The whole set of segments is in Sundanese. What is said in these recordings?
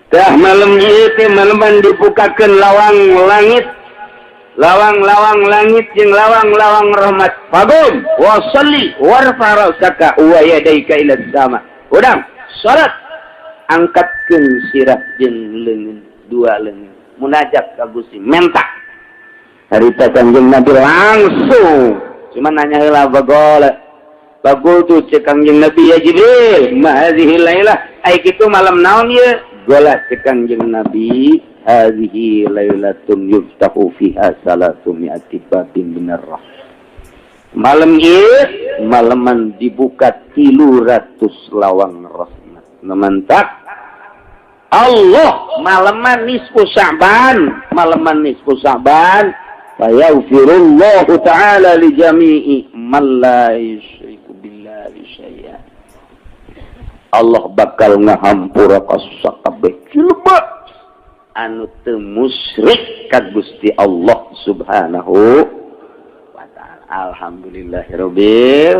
Tah, malam ieu teh maleman dibukakeun lawang langit, lawang-lawang langit jeung lawang-lawang rahmat. Faqum wa shalli warfa ra'saka wa yadaika ila sama. Urang salat, angkatkeun sirah jeung leungeun, dua leungeun, munajat ka Gusti, menta. Harita Kanjeng Nabi langsung cuma nanya heula, bagol bagol tuh. Cek Kanjeng Nabi, "Ya Jibril, ma hadhihi lailah?" Ai kitu malam naon ieu? Gola, cek Kanjeng Nabi, "Hadhihi lailatun yuftahu fiha salatu mi'ati babin minar. Malam ieu maleman dibuka 300 lawang rahmat." Mantap Allah maleman nisfu Sya'ban, maleman nisfu Sya'ban, fayaghfirullahu ta'ala li jami'i man la yusyriku billahi syai'a. Allah bakal ngahampura ka sakabeh jelema anu teu musyrik ka Gusti Allah Subhanahu wa ta'ala. Alhamdulillahirabbil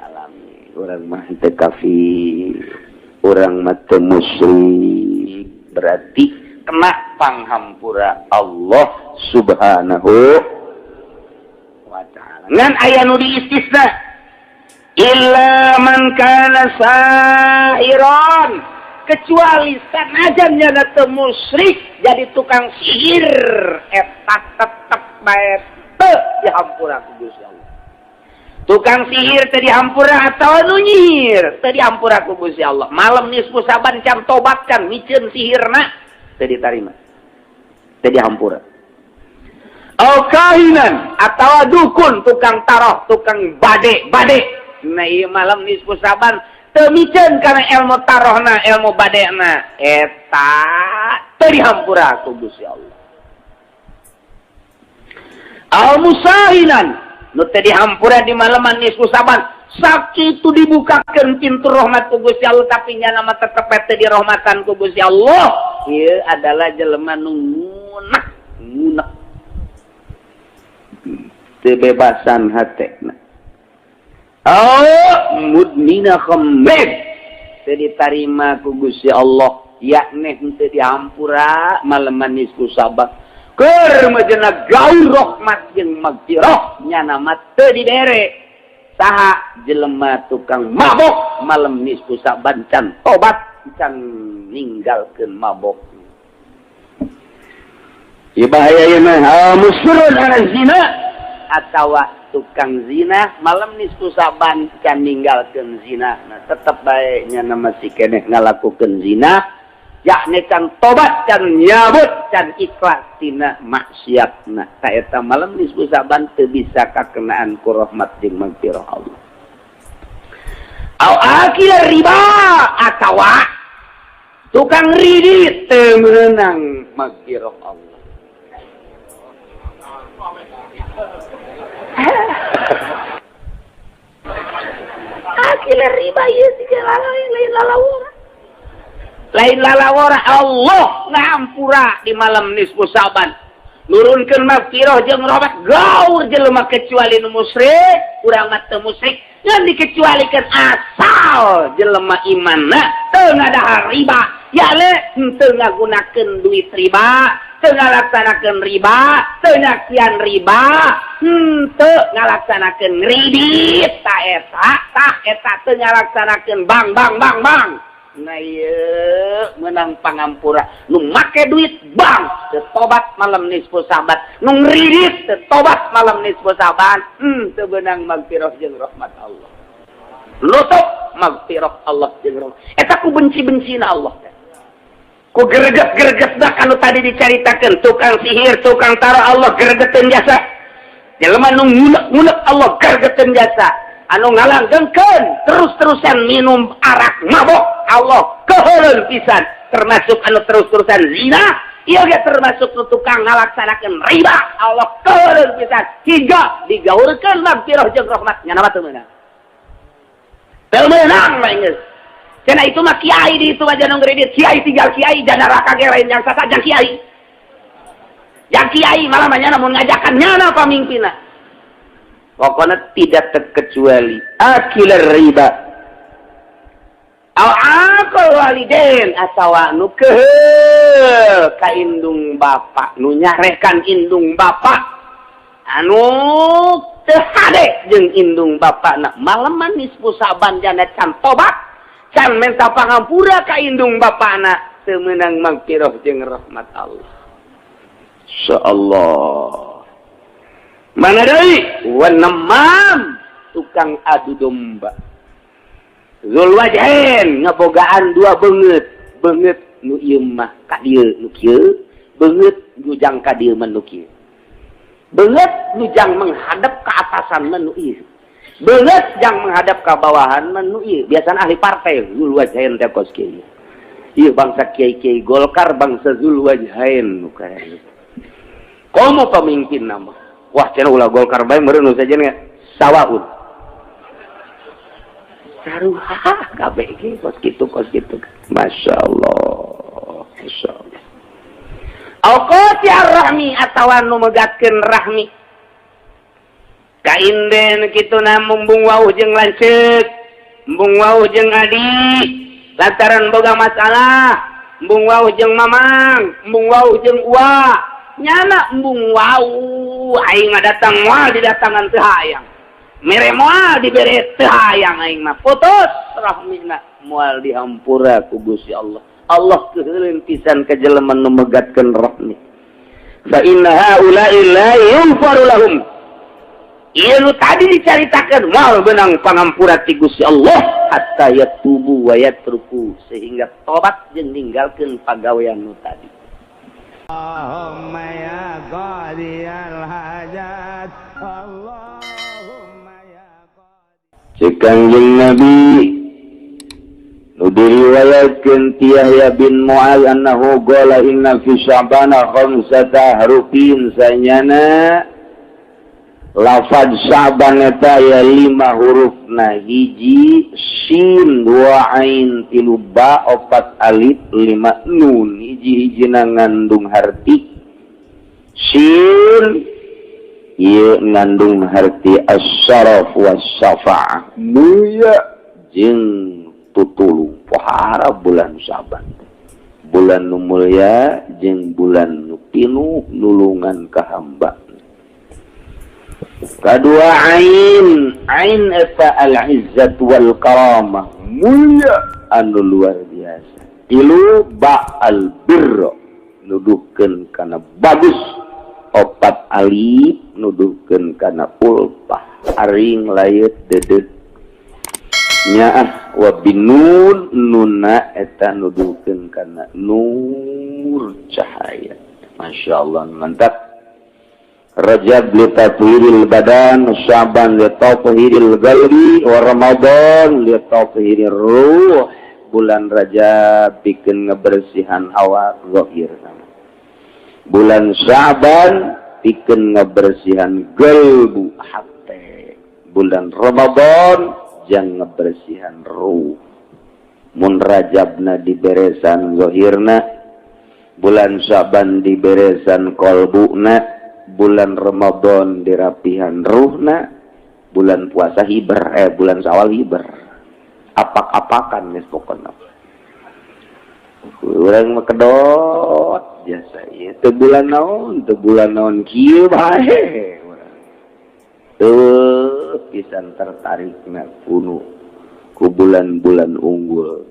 alamin. Urang mah teu kafir, urang mah teu musyrik, berarti kena panghampura Allah Subhanahu wa ta'ala. Ngan aya nu diistisna, illa man kana sahiron, kecuali sanajan nyana teu musyrik jadi tukang sihir, eta tetep bae teu dihampura ku Gusti Allah. Tukang sihir teu dihampura atau nu nyihir teu dihampura ku Gusti Allah. Malam nisfu Saban can tobat, can miceun sihirna, teu ditarima, teu dihampura. Au kahinan, atau dukun, tukang taroh, tukang bade bade. Nah, ieu malam nisfu Saban teu miceun kana ilmu tarohna, ilmu badena, eta teu dihampura ku Gusti Allah. Au musahinan, nu teu dihampura di malaman nisfu Saban, sakitu dibukakeun pintu rahmat ku Gusti Allah, tapi nyana mah tetep teu dirahmatan ku Gusti Allah. Ieu adalah jelema nu ngunek ngunek, teu bebasan hatena. Oh, mudmina khamrin, teu ditarima ku Gusti Allah, yakni henteu dihampura malaman nisfu Saban. Keur majena gaul rahmat jeung magfirah, nyana mah teu dibere. Saha? Jelema tukang mabok, malam nisfu Saban can tobat, can ninggalkeun mabok. Ieu bahaya ieu mah. Musirrun ala zina, atawa tukang zina, malam nisfu Saban can ninggalkeun zina. Nah, tetep bae nyana masih keneh ngalakukeun zina, yakni can tobat, can nyabut, can ikhlas tina maksiatna. Ta eta malam nisfu Saban teu bisa kakenaan ku rahmat jeung magfirah Allah. Au akil riba, atawa tukang ridit, teu meunang magfirah Allah. Akil riba ieu siga lain lalawora, lain lalawora. Allah ngampura di malam nisfu Saban, nurunkeun magfirah jeung rahmat gaur jelema kecuali nu musyrik. Urang mah teu musyrik, ngan dikecualikan asal jelema imanna teu ngadahar riba, ya le henteu ngagunakeun duit riba, teu ngalaksanakeun riba, teu nyakian riba, henteu ngalaksanakeun kredit. Ta eta, tah eta teu ngalaksanakeun bank bank bank bank. Nah, ieu menang pangampura. Nu make duit bank teu tobat malam nisfu Saban, nu ngridit teu tobat malam nisfu Saban, teu beunang magfirah jeung rahmat Allah. Nutup magfirah Allah jeung rahmat eta ku benci-bencina Allah teh, ku greget-greget dah. Kanu tadi dicaritakeun, tukang sihir, tukang taruh, Allah gregeteun jasa. Jelema nu ngunek-ngunek, Allah gregeteun jasa. Anu ngalanggengkeun terus-terusan minum arak, mabok, Allah keheuleun pisan. Termasuk anu terus-terusan zina ieu ge, termasuk nu tukang ngalaksanakeun riba, Allah keheuleun pisan hingga digaurkeun magfirah jeung rahmat. Nya mah teu meunang, teu meunang mah geus. Cenah itu mah kiai di itu aja nu ngredit kiai, tinggal kiai jana neraka ge lain yang sasa jang kiai, jang kiai malah mah nyana mun ngajakan nyana pamimpinna. Pokoknya tidak terkecuali akil riba. Aw aqal walidain atawa nu keheul ka indung bapa, nu nyarekan indung bapa, anu teu hade jeung indung bapana, malaman nisfu Sa'ban jana can tobat, can minta pangampura ka indung bapana, teu meunang magfirah jeung rahmat Allah. Insyaallah. Mana deui? Wan namam, tukang adu domba. Zul wajhain, ngebogaan dua beungeut, beungeut nu ieu mah ka dieu nu kieu, beungeut nu jang ka dieu mah nu kieu. Beungeut nu jang menghadap ke atasan mah nu ieu. Beungeut jang menghadap ke bawahan mah nu ieu. Biasana ahli partai zul wajhain teh kos kieu. Ieu bangsa kiai-kiai Golkar, bangsa zul wajhain nu kaya. Komo pemimpin nama. Wah, cenah ulah Golkar bae meureun nu sajen sawaun. Sarua kabeh ge kos kitu, kos kitu. Masya Allah. Masya Allah. Au qati'ar rahmi atawa nu megatkeun rahmi. Kainden kitu na, embung wawuh jeung lanceuk, embung wawuh jeung adi lantaran boga masalah, embung wawuh jeung mamang, embung wawuh jeung uwa. Nyana embung wawuh, aing ngadatang moal didatangan, teu hayang. Mere moal dibere, teu hayang aing mah. Putus rahmina, moal dihampura ku Gusti Allah. Allah keuheuleun pisan ka jelema nu megatkeun rahmi. Fa inna haula'i la yughfaru lahum. Ieu nu tadi dicaritakeun moal beunang pangampura ti Gusti Allah hatta yatubu wa yatruku, sehingga tobat jeung ninggalkeun pagawean nu tadi. Allahumma ya qadiyal hajat, Allahumma ya. Cek Kangjeng Nabi nu diriwayatkeun ti Yahya bin Mu'adz annahu qala inna fi Sya'bana khamsata harufin, sanyana lafaz Sya'ban eta aya lima hurufna: hiji sin, dua ain, tilu ba, opat alif, lima nun. Hiji-hijina ngandung harti. Sin ieu ngandung harti as-syaraf was-syafa'ah, mulia jeung tutulung. Pohara bulan Syaban, bulan nu mulia jeung bulan nu pinuh nulungan ka hamba. Kedua ain, ain eta al-izzat wal karamah, mulia anu luar biasa. Tilu ba, al birra, nuduhkeun kana bagus. Opat alif nuduhkeun kana ulfah, aring layet dedet nyaah. Wa binun, nuna eta nuduhkeun kana nur, cahaya. Masya Allah, mantap. Rajab li tathhiril badan, Syaban li tathhiril qalbi, wa Ramadan li tathhirir ruh. Bulan Rajab bikin ngebersihan awak zahir sama. Bulan Syaban bikin ngebersihan gelbu, hate. Bulan Ramadan jang ngebersihan ruh. Mun Rajabna diberesan zahirna, bulan Syaban diberesan kolbuna, bulan Ramadan dirapihan ruhna, bulan puasa hiber, eh, bulan Sawal hiber. Apak-apakan geus pokona. Urang mah kedot biasa ieu teu bulan naon, teu bulan naon, kieu bae urang. Teu pisan tertarikna kuno ku bulan-bulan unggul.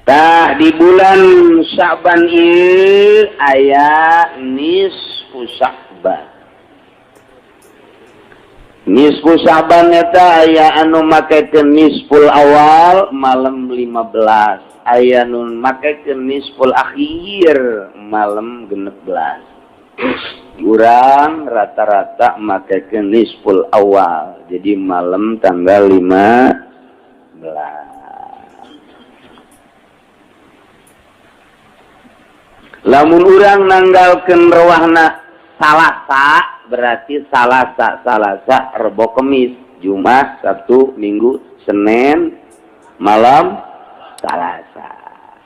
Tah, di bulan Syaban ieu aya nisfu Sya'ban. Nisfu Sya'ban eta aya anu makekeun nisful awal, malam 15, aya nu makekeun nisful akhir, malam 16. Urang rata-rata makekeun nisful awal, jadi malam tanggal 15. Lamun urang nanggalkeun rewahna Salasa, berarti Salasa, Salasa, Rebo, Kemis, Jumat, Sabtu, Minggu, Senin, malam Salasa.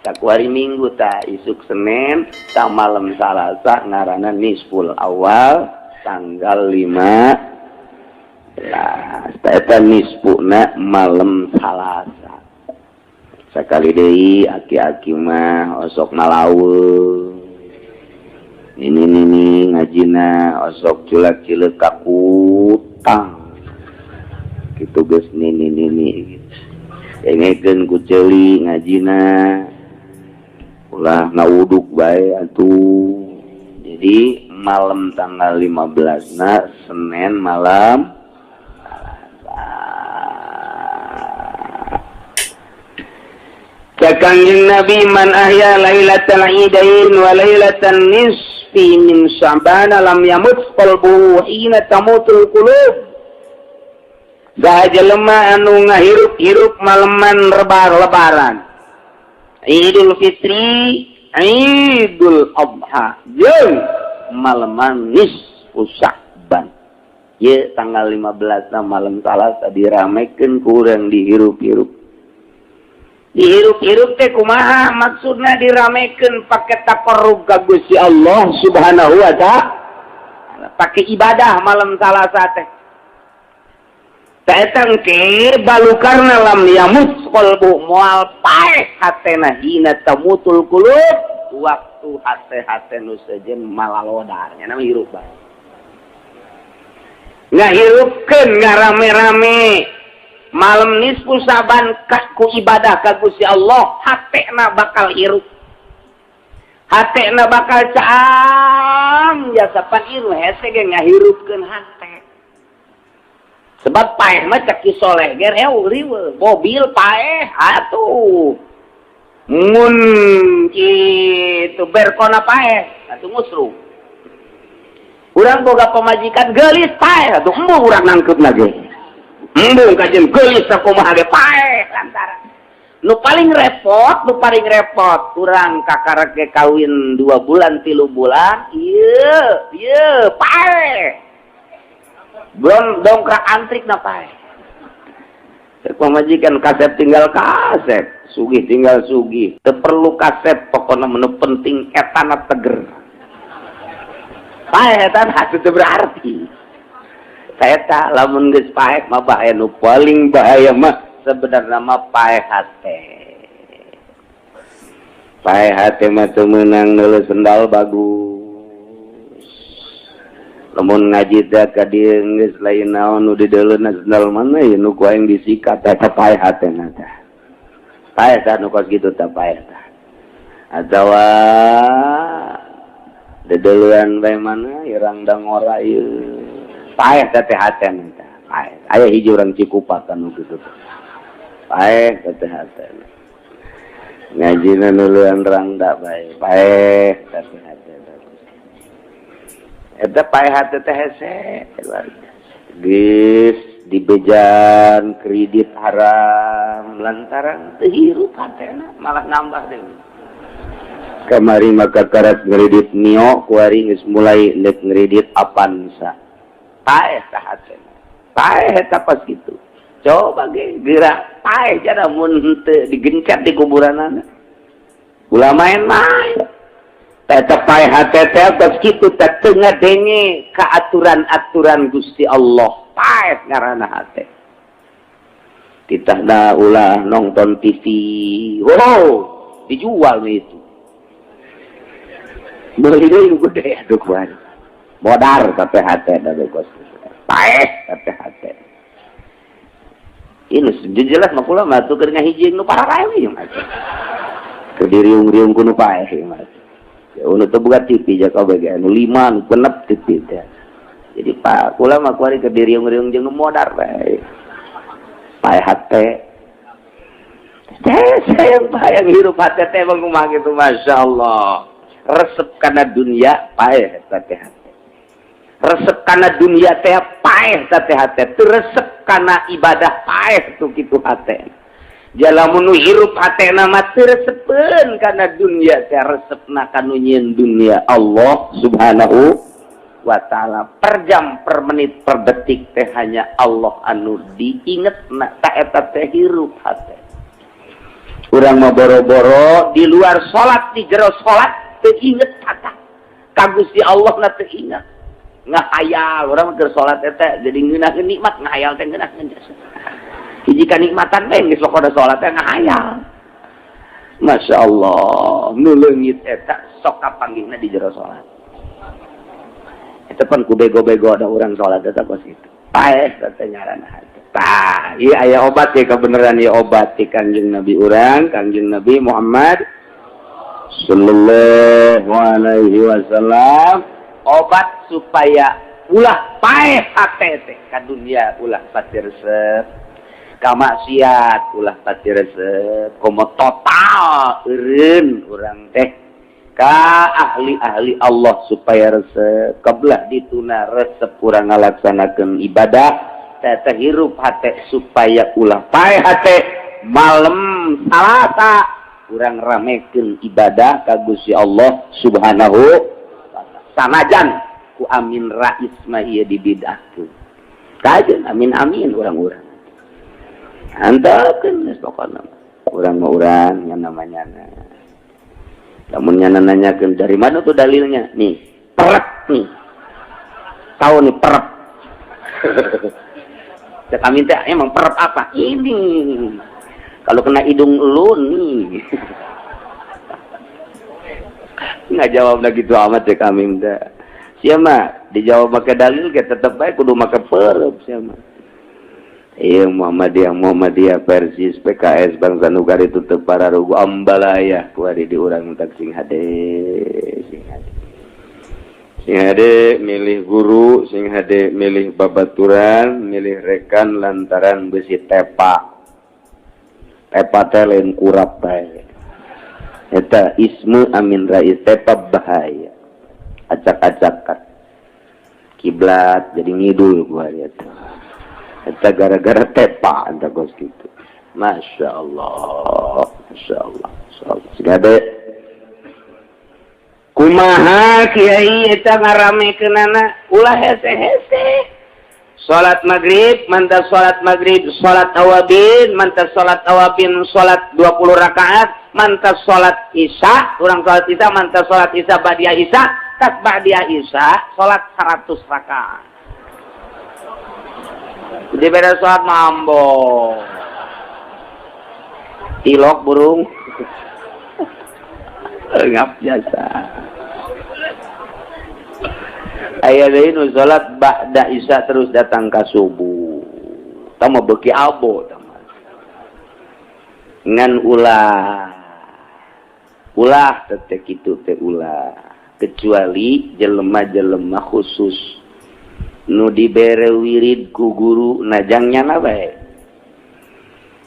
Sakuari Minggu ta isuk Senin ta malam Salasa ngaranna nisful awal, tanggal 15. Eta nisfuna malam Salasa. Sekali deui, aki-aki mah osok ngalaweung ini nini ngajina, osok culak cileuk kakutang gitu geus nini nini gitu. Dengekeun ku ceuli ngajina, ulah ngawuduk bae atuh. Jadi malam tanggal 15 na Senin, malam Salasa. Kangjeng Nabi, "Man ahya lailatal idain wa lailatan nisfi min Sya'ban lam yamut qalbuhu hina tamutul qulub." Saha jelema anu ngahirup-hirup maleman lebaran, Idul Fitri, Idul Adha, jeung maleman nisfu Sya'ban. Ye tanggal 15 na malam Salasa diramekeun, kurang dihirup-hirup. Dihirup-hirup teh kumaha maksudna? Diramekeun pake taqarrub ka Gusti Allah Subhanahu wa Ta'ala, pake ibadah malam Salasa teh. Eta engke balukarna lam yamut qalbu, moal paeh hatena, hina tamutul qulub, waktu hate-hate nu sejen malalodar nya nama hirup bae. Ngahirupkeun, ngarame-rame malam nisfu Saban ku ibadah ka Gusti Allah, hatena bakal hirup, hatena bakal caang jasa. Pan ieu hese ge ngahirupkeun hate, sebab paeh mah cek Ki Soleh ge riweuh. Mobil paeh atuh, mun kitu berkona paeh atuh, musruh. Urang boga pamajikan geulis paeh atuh, embung urang nangkeupna ge, embung kajen geulis sakumaha ge paeh. Lantaran nu paling repot, nu paling repot, kurang kakarek ge kawin 2 bulan, 3 bulan, iya iya paeh, belum dongkrak antrik na paeh. Pamajikan kasep tinggal kasep, sugih tinggal sugih, teu perlu kasep, pokoknya menu penting etana teger. Paeh etana teu berarti. Saya lamun geus paeh mah bahaya. Nu paling bahaya mah sebenarnya mah paeh hate. Paeh hate mah teu meunang neuleuh sendal bagus. Lamun ngaji teh ka dieu geus lain naon nu dideuleuna, sendal mana ya nu ku aing disikat. Eta paeh hatena teh. Paeh tah nu kos kitu teh, paeh tah. Atawa dedeuleuan bae, mana irang dangora ieu, paeh teh teh hatena teh paeh. Aya hiji urang Cikupa kan nu kitu teh, paeh teh hatena. Ngajina nuluan rangda bae, paeh teh hatena. Eta paeh hate teh hese luar biasa. Geus dibejan kredit haram lantaran teu hirup hatena, malah nambah deui. Kamari maka karat ngredit Mio, kuari geus mulai ndek ngredit Avanza. Paeh tah hatena, paeh eta pas kitu. Coba ge geura paeh jada mun henteu digencet di kuburanana, ulah main-main. Eta paeh hate teh tos kitu teh, teu ngadenge ka aturan-aturan Gusti Allah, paeh ngaranna hate. Titahna ulah nonton TV, wow, dijual nih itu, beli deui nu gede aduh kuari modar tapi hate da kos paeh tapi hate. Ini jelas mah kula mah tuh keur ngahiji nu pararae we mah. Keur diriung-riung ku nu paeh mah. Ya nu teu boga TV ja kabeh ge nu lima, nu genep TV teh. Jadi pak kula mah kuari keur diriung-riung jeung nu modar we. Paeh hate. Teh saya bayang hirup hate teh emang kumaha gitu, Masya Allah. Resep kana dunia, paeh teh hate. Resep kana dunia teh paeh teh hate. Teu resep kana ibadah, paeh tuh kitu hate. Jalamun nu hirup hatena mah teu resepeun kana dunia teh, resepna kanu nyieun dunia, Allah Subhanahu wa Ta'ala. Per jam, per menit, per detik teh hanya Allah anu diinget na, ta eta teh hirup hate. Urang mah boro-boro di luar salat, di jero salat teu inget kata ka Gusti Allah na, teu inget. Ngahayal urang mah keur salat eta jadi ngeunaheun nikmat, ngahayal teh ngeunaheun jasa. Hiji kanikmatan teh geus pokona salat teh ngahayal. Masya Allah, nu leungit eta sok kapanggihna di jero salat. Eta pan ku bego-bego ada urang salat eta kos kitu. Paeh teh ngaranna hate. Tah, ieu aya obat ya kebenaran ieu obat ti Kangjeng Nabi urang, Kangjeng Nabi Muhammad sallallahu alaihi wasallam, obat supaya ulah paeh hate teh ka dunia, ulah pati resep ka maksiat, ulah pati resep komo total eureun urang teh ka ahli-ahli Allah supaya resep kebelah dituna resep urang ngalaksanakeun ibadah teh hirup hate supaya ulah paeh hate. Malam Salasa urang ramekeun ibadah ka Gusti Allah Subhanahu sanajan ku Amin Rais mah ieu dibidahkeun kajeun amin amin urang-urang antepkeun geus pokona urang mah urang yang namanya. Lamun nya nanyakeun dari mana tuh dalilnya, nih perek nih, tahu nih perek. Cek Amin teh emang perep apa ini kalau kena hidung lu nih? Nggak jawab lagi tuh amat cek Amin teh. Siapa dijawab pakai dalil kita tetep baik kudu make perep siapa. Iya, Muhammadiyah, Muhammadiyah Persis, PKS, bangsa Nugari tutup para rugu ambalaya kuari di urang tak sing hade, sing hade, sing hade milih guru, sing hade milih babaturan, milih rekan lantaran besi tepa tepa teh lain kurap bae. Eta isme Amin Rais tepa bahaya, acak-acakan kiblat jadi ngidul gua lihat eta gara-gara tepa eta kos gitu. Masya Allah, Masya Allah, Masya Allah. Sing hade kumaha kiai eta ngaramekeunana? Ulah hese-hese salat maghrib, mantap salat maghrib salat awabin, mantap salat awabin salat 20 rakaat, mantap salat isya, urang salat isya, mantap salat isya ba'dia isya, tas ba'dia isya salat 100 rakaat. Di beda salat mambo tilok burung ngap jasa. Aya deui nu salat ba'da isya terus datang ka subuh, tah beuki abo tah. Ngan ulah, ulah teh kitu teh ulah, kecuali jelema-jelema khusus nu dibere wirid ku guru najang nyana bae.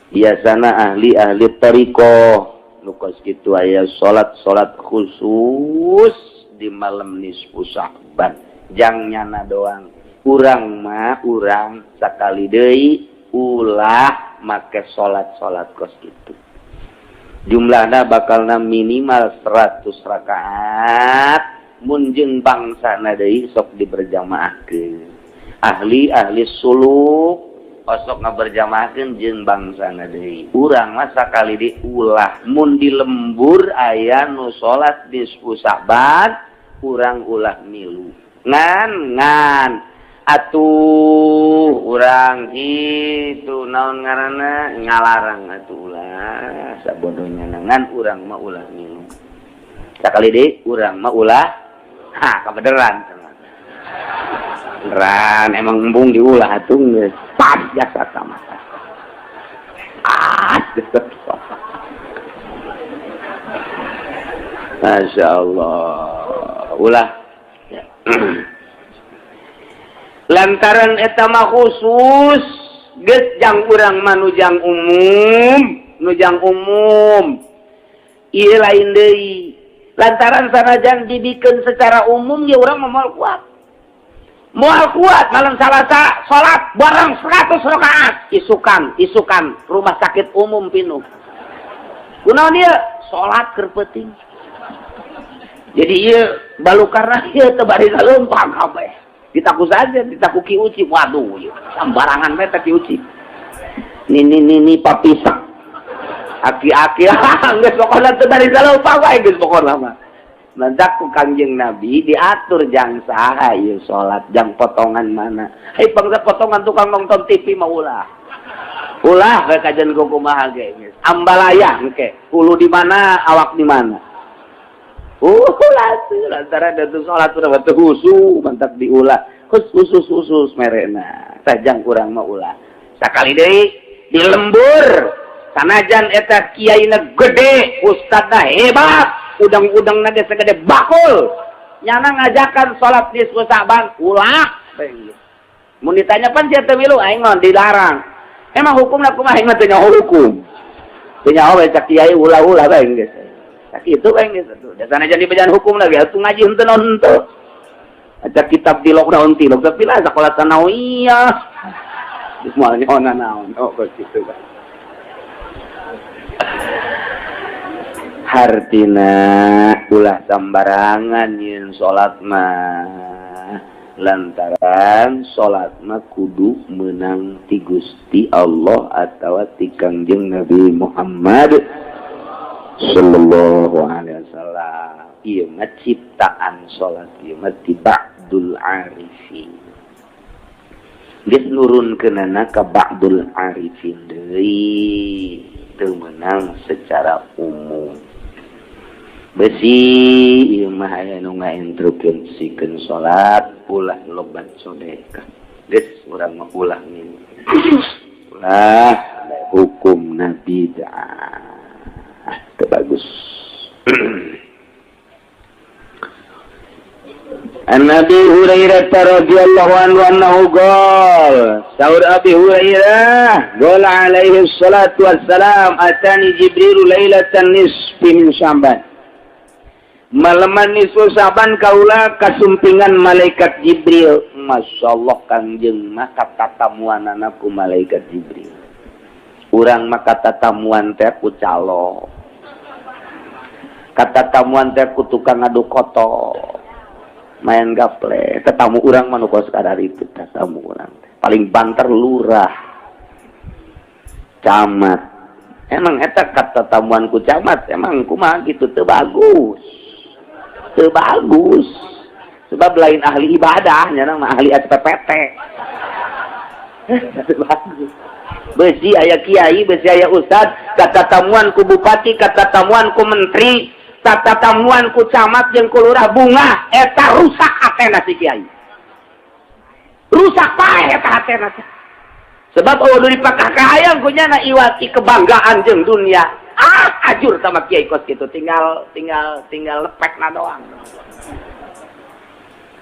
Biasana ahli-ahli thariqah nu kos kitu aya salat-salat khusus di malam nisfu Sya'ban jang nyana doang. Urang mah urang sakali deui ulah make salat-salat kos kitu. Jumlahna bakalna minimal 100 rakaat. Mun jeung bangsana deui sok diberjamaahkeun. Ahli-ahli suluk osok ngaberjamaahkeun jeung bangsana deui. Urang mah sakali deui ulah. Mun di lembur aya nu salat nisfu Sya'ban, urang ulah milu. Ngan ngan atuh urang itu naon ngaranna ngalarang atuh ulah sabodohnya, ngan urang mah ulah milu. Sakali deui urang mah ulah. Ha, kebenaran beneran emang embung diulah atuh geus pas jasa sama ah. Masya Allah, ulah ya. Lantaran eta mah khusus geus jang urang mah nujang umum, nujang umum ieu lain deui. Lantaran sanajan dibikeun secara umum ya urang mah moal kuat, moal kuat. Malam Salasa salat bareng 100 rakaat, isukan isukan rumah sakit umum pinuh. Kunaon ieu? Salat keur peuting. Jadi ieu balukarna ieu teu bari leumpang kabeh ditaku saja, ditaku Ki Uci. Waduh, ieu sambarangan bae teh Ki Uci nini nini papisak aki-aki geus pokona teu bari leumpang wae geus pokona mah. Matak ku Kangjeng Nabi diatur jang saha ieu salat, jang potongan mana. Hei, bangsa potongan tukang nonton TV mah ulah. Ulah ke kajian kumaha ge geus. Ambalaya engke, hulu di mana, awak di mana. Ulah tuh lantaran da salat udah batu khusu, mantap diulah. Khusus khusus merena. Tajang kurang mah ulah. Sakali deui di lembur sanajan eta kiaina gede, ustadna hebat, udang-udang ge segede bakul, nyana ngajakan salat nisfu Sa'ban ulah. Mun ditanya, "Pan sia teu milu?" "Aing mah dilarang." "Emang hukumna kumaha?" "Aing mah teu nyaho hukum, teu nyaho we. Cak kiai ulah-ulah bae geus sakitu bae geus atuh." Da sanajan dibejaan hukum lagi atuh ngaji henteu naon henteu, maca kitab tilok naon tilok, tapi lah sekolah sanawiyah geus moal nyaho naon. Oh, kos kitu kan. Hartina ulah sambarangan yin salat mah, lantaran salat mah kudu menang ti Gusti Allah atau ti Kangjeng Nabi Muhammad sallallahu alaihi wasallam. Ieu mah ciptaan salat ieu mah ti ba'dul arifin, geus nurunkeunana ka ba'dul arifin deui, teu meunang secara umum. Besi ieu mah aya nu ngainstruksikeun salat ulah lobat sedekah. Geus, urang mah ulah minum, ulah hukumna bid'ah, teu bagus. An Abi Hurairah radhiyallahu anhu annahu qala, saur Abi Hurairah, qala alaihi salatu wassalam, atani Jibril lailatan nisfi min Sya'ban. Malaman nisfu Sya'ban kaula kasumpingan malaikat Jibril. Masya Allah, Kangjeng mah katatamuanana ku malaikat Jibril. Urang mah katatamuan teh ku calo, katatamuan teh ku tukang ngadu koto, main gaple. Tetamu urang mah nu kos itu, tetamu urang paling banter lurah, camat. Emang eta katatamuan ku camat emang kumaha gitu? Teu bagus, teu bagus, sebab lain ahli ibadah, nya mah ahli SPPT. Teu bagus. Besi aya kiai, besi aya ustad, katatamuan ku bupati, katatamuan ku menteri, katatamuan ku camat jeung ku lurah, bunga eta, rusak hatena si kiai, rusak paeh eta hatena, sebab oh dipakah kahayang ku nyana iwati kebanggaan jeung dunia. Ah, ajur sama kiai kos gitu, tinggal tinggal tinggal lepekna doang.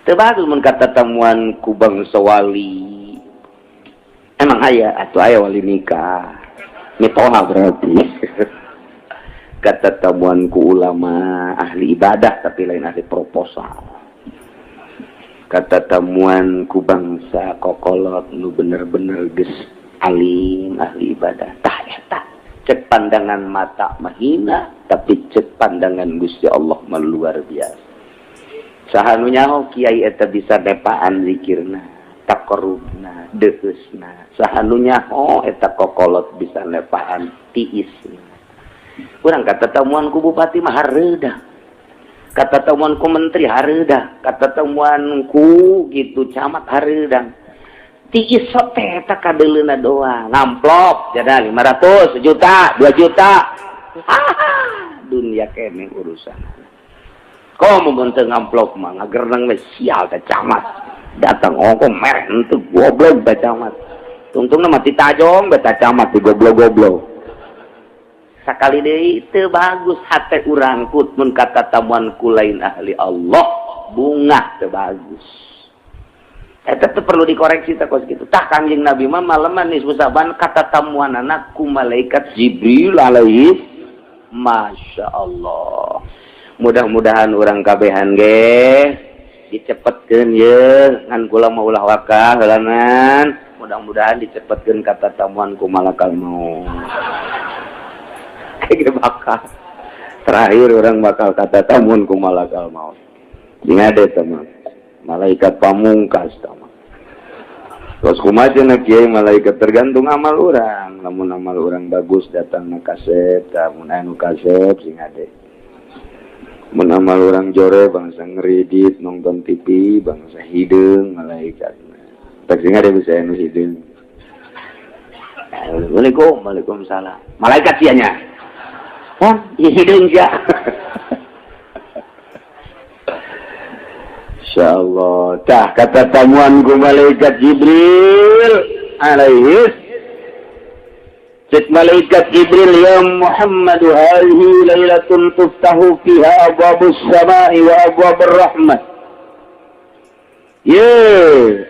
Teu bagus mun katatamuan ku bangsa wali. Emang aya atuh, aya wali nikah mitoha, berarti katatamuan ku ulama ahli ibadah tapi lain ahli proposal, katatamuan ku bangsa kokolot nu bener-bener geus alim ahli ibadah. Tah, eta cek pandangan mata mahina, tapi cek pandangan Gusti Allah mah luar biasa. Saha nu nyaho kiai eta bisa nepaan zikirna, taqarrubna, deheusna? Saha nu nyaho eta kokolot bisa nepaan tiisna? Kurang katatamuan ku bupati mah hareudah, katatamuan ku menteri hareudah, katatamuan ku gitu camat hareudang. Tiis teh eta kadeuleuna doang, ngamplop jada 500 juta, 2 juta. Dunia kene urusan. Komo mun teu ngamplop mah ngagerneng we, sial teh camat. Datang ongko mereh henteu, goblok teh camat. Tungtungna mati tajong beta camat di goblok-goblok. Sakali deui, teu bagus hate urang kut mun katatamuan ku lain ahli Allah, bunga, teu bagus. Eta teh perlu dikoreksi teh kos kitu. Tah, Kangjeng Nabi mah maleman nisfu Sa'ban katatamuanana ku malaikat Jibril alaihi. Masya Allah. Mudah-mudahan urang kabehan ge dicepetkeun ye, ngan kula mah ulah wakah heulanan. Mudah-mudahan dicepetkeun katatamuan ku malakal maut. Kayak bakal terakhir urang bakal katatamuan ku malakal maut. Sing ada teman malaikat pamungkas teman. Terus kumaha cenah, Kiai, malaikat? Tergantung amal urang. Lamun amal urang bagus, datang kasep, lamun anu kasep sing ade. Mun amal urang jore, bangsa ngeridit nonton TV, bangsa hideung malaikat. Tak sing ada bisa anu hideung. Assalamualaikum, waalaikumsalam. Malaikat sia nya. Oh, ieu hideung sia. Insyaallah. Tah kata tamuan ku malaikat Jibril alaihi. Cek malaikat Jibril, ya Muhammad, hadhihi lailatun tuftahu fiha abwabus samai wa abwabur rahmah. Ye,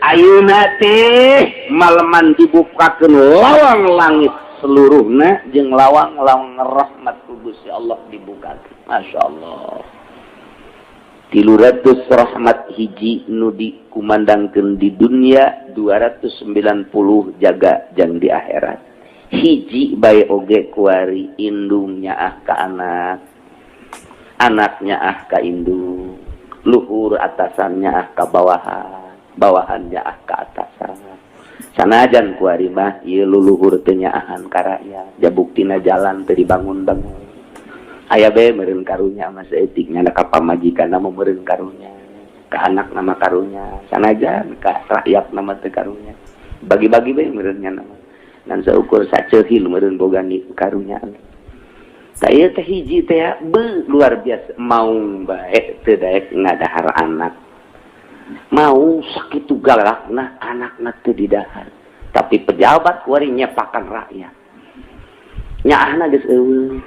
ayeuna teh maleman dibukakeun lawang langit seluruhna jeung lawang-lawang rahmat ku Gusti Allah dibukakeun. Masyaallah. 300 rahmat hiji nu dikumandangkeun di dunia, 290 jaga jang di akhirat. Hiji bae oge kuari indung nyaah ka anak, anaknya ah ka indung, luhur atasannya ah ka bawahan, bawahannya ah ka atasan. Sanajan kuari mah ieu luluhur teu nyaahan ka rakyat, ja buktina jalan teu dibangun-bangun. Aya bae meureun karunya mah saeutik nya ka pamajikanna mah meureun karunya, ka anak nama karunya, sanajan ka rakyat nama teu karunya. Bagi-bagi bae meureun nya nama. Ngan saukur saceuhil meureun boga karunya. Tah ieu teh hiji teh be luar biasa, maung bae teu daek ngadahar anak. Mau sakitu galakna anakna teu didahar. Tapi pejabat kuari nyepakan rakyat. Nyaahna geus eueuh.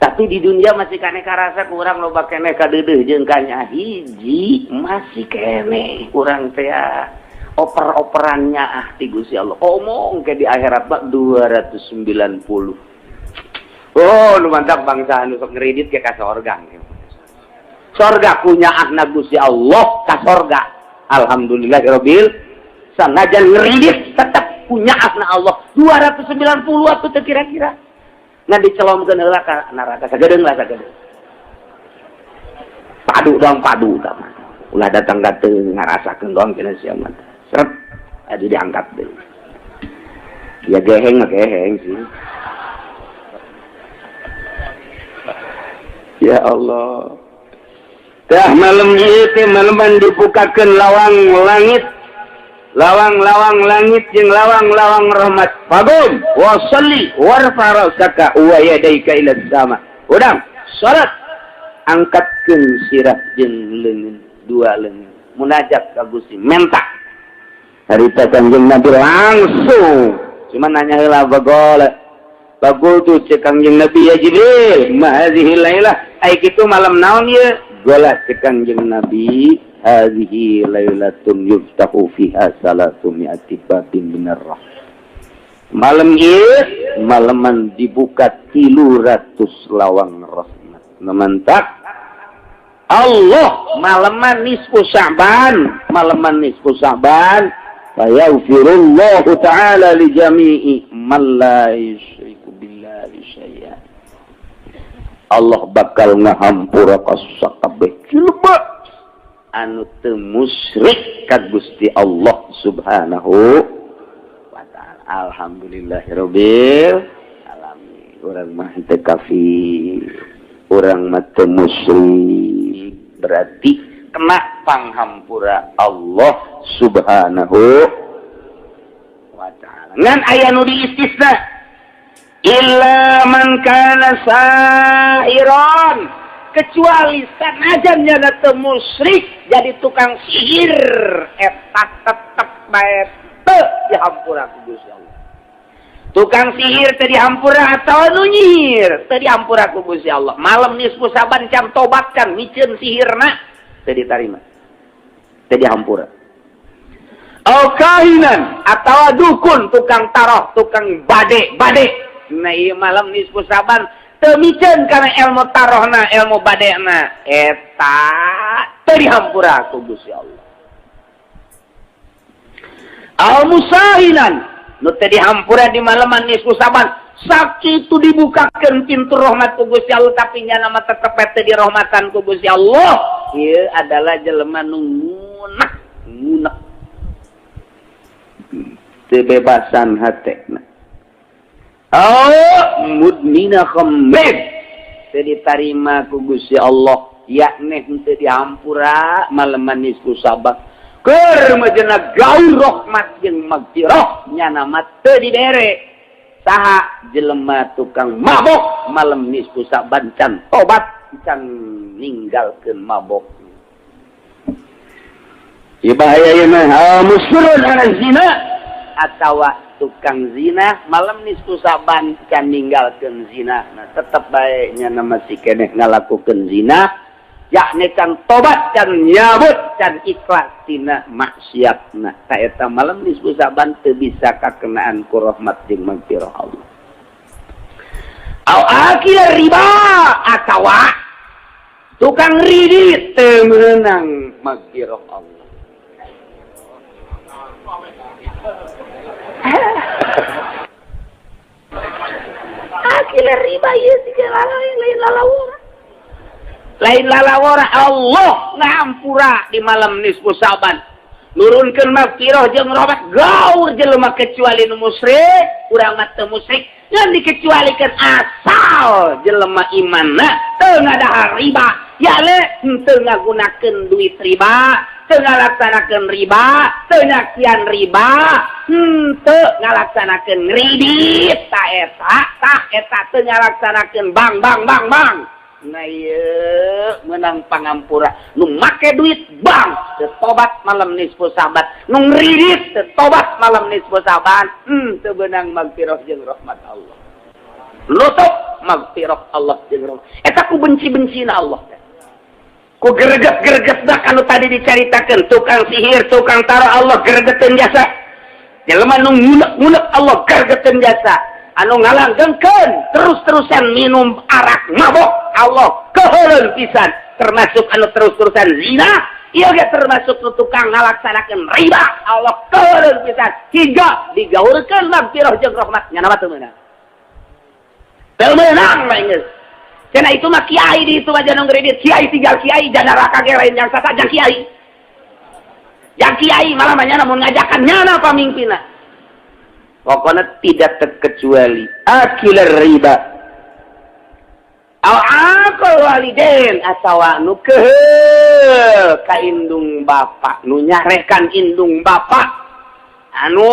Tapi di dunia masih keneh karasa kurang loba keneh kadeudeuh jeung kanya hiji masih keneh kurang teh oper-operannya ah ti Gusti Allah. Omong ke di akhirat mah 290. Oh, nu mantap bangsa anu sok ngeridit ke ka sorga. Sorga punya ahna Gusti Allah ka sorga. Alhamdulillahirabbil sanajan ngeridit tetap punya ahna Allah 290 atuh teu kira-kira. Ngan dicelomkeun heula ka neraka sagedeung lah sagedeung. Padu doang padu tah mah. Ulah datang ka teu ngarasakeun doang cenah sia mah. Seret aduh diangkat deui. Ya geheng mah geheng sih. Ya Allah. Tah malam ieu teh maleman dibukakeun lawang langit. Lawang-lawang langit jeung lawang-lawang rahmat. Fagum wa shalli warfa ra'saka wa yadayka ila sama. Udang salat angkatkeun sirah jeung leungeun, dua leungeun. Munajat ka Gusti menta. Harita Kangjeng Nabi langsung cuma nanya heula bagol. Bagol tu cek Kangjeng Nabi, ya Jibril, ma hadhihi lailah? Ai kitu malam naon ieu? Gola cek Kangjeng Nabi, hadhihi lailatun yuftahu fiha salatu mi'ati babin minar rahmah. Malam ieu malaman dibuka 300 lawang rahmat. Memantak Allah malaman nisfu Sya'ban, malaman nisfu Sya'ban fayaghfirullahu ta'ala li jami'i man la yusyriku billahi syai'a. Allah bakal ngahampura ka sakabeh jelema anu teu musyrik ka Gusti Allah Subhanahu wa ta'ala. Alhamdulillahirabbil alamin. Urang mah teu kafir, urang mah teu musyrik, berarti kena panghampura Allah Subhanahu wa ta'ala. Ngan aya nu diistisna illa man kana sahiran, kecuali sanajan nya teu musyrik jadi tukang sihir eta tetep bae teu dihampura ku Gusti Allah. Tukang sihir teu dihampura atawa nu nyihir teu dihampura ku Gusti Allah. Malam nisfu Syaban can tobat kan miceun sihirna teu ditarima, teu dihampura. Au kahinan atawa dukun, tukang taroh, tukang bade bade. Nah ieu malam nisfu Syaban teu miceun kana ilmu tarohna, ilmu badena, eta teu dihampura ku Gusti Allah. Al musahinan nu teu dihampura di malaman nisfu Syaban, sakitu dibukakeun pintu rahmat ku Gusti Allah tapi nya mah tetep teu dirahmatan ku Gusti Allah. Ieu adalah jelema nu ngunek, ngunek teu bebasan hatena. Oh, mudmina khamr teu ditarima ku Gusti Allah. Yakni henteu dihampura maleman nisfu Sa'ban. Keur majena gaul rahmat jeung magfirah, nyana mah teu dibere. Saha jelema tukang mabok malam nisfu Sa'ban can tobat, can ninggalkeun mabok. Ieu bahaya ieu mah. Musirrun ala zina, atawa tukang zina malam nisfu Sa'ban can ninggalkeun zina. Nah, tetep bae nya masih keneh ngalakukeun zina, yakni can tobat, can nyabut, can ikhlas tina maksiatna. Ta eta malam nisfu Sa'ban teu bisa kakenaan ku rahmat jeung magfirah Allah. Au akil riba, atawa tukang ridit teu meunang magfirah Allah. Akil riba ieu siga lain lalawora. Lain lalawora, Allah ngampura di malam nisfu Sa'ban. Nurunkeun magfirah jeung rahmat gaur jelema kecuali nu musyrik, urang mah teu musyrik, ngan dikecualikeun asal jelema imanna teu ngadahar riba, yale henteu ngagunakeun duit riba, teu ngalaksanakeun riba, teu nyakian riba, henteu ngalaksanakeun kredit, ta eta, tah eta teu ngalaksanakeun bank bank bank bank. Nah ieu meunang pangampura. Nu make duit bank teu tobat malam nisfu Sa'ban, nu ngridit teu tobat malam nisfu Sa'ban, teu beunang magfirah jeung rahmat Allah. Nutup magfirah Allah jeung rahmat. Eta ku benci-bencina Allah teh. Ku greget-gregetna kanu tadi dicaritakeun, tukang sihir, tukang taro Allah gregeteun jasa. Jelema nu ngunek-ngunek Allah gregeteun jasa. Anu ngalanggengkeun terus-terusan minum arak mabok Allah keheuleun pisan, termasuk anu terus-terusan zina ieu ge termasuk nu tukang ngalaksanakeun riba Allah keheuleun pisan hingga digaurkeun magfirah jeung rahmat. Nya mah teu meunang, teu meunang mah geus. Cenah itu mah kiai di itu aja nu ngredit kiai, tinggal kiai jana neraka ge lain jang sasa jang kiai, jang kiai malah mah nyana mun ngajakan nyana pamimpinna. Pokoknya tidak terkecuali akilar riba, aw akal waliden, atawa nu keheul ka indung bapak, nu nyarekan indung bapak, anu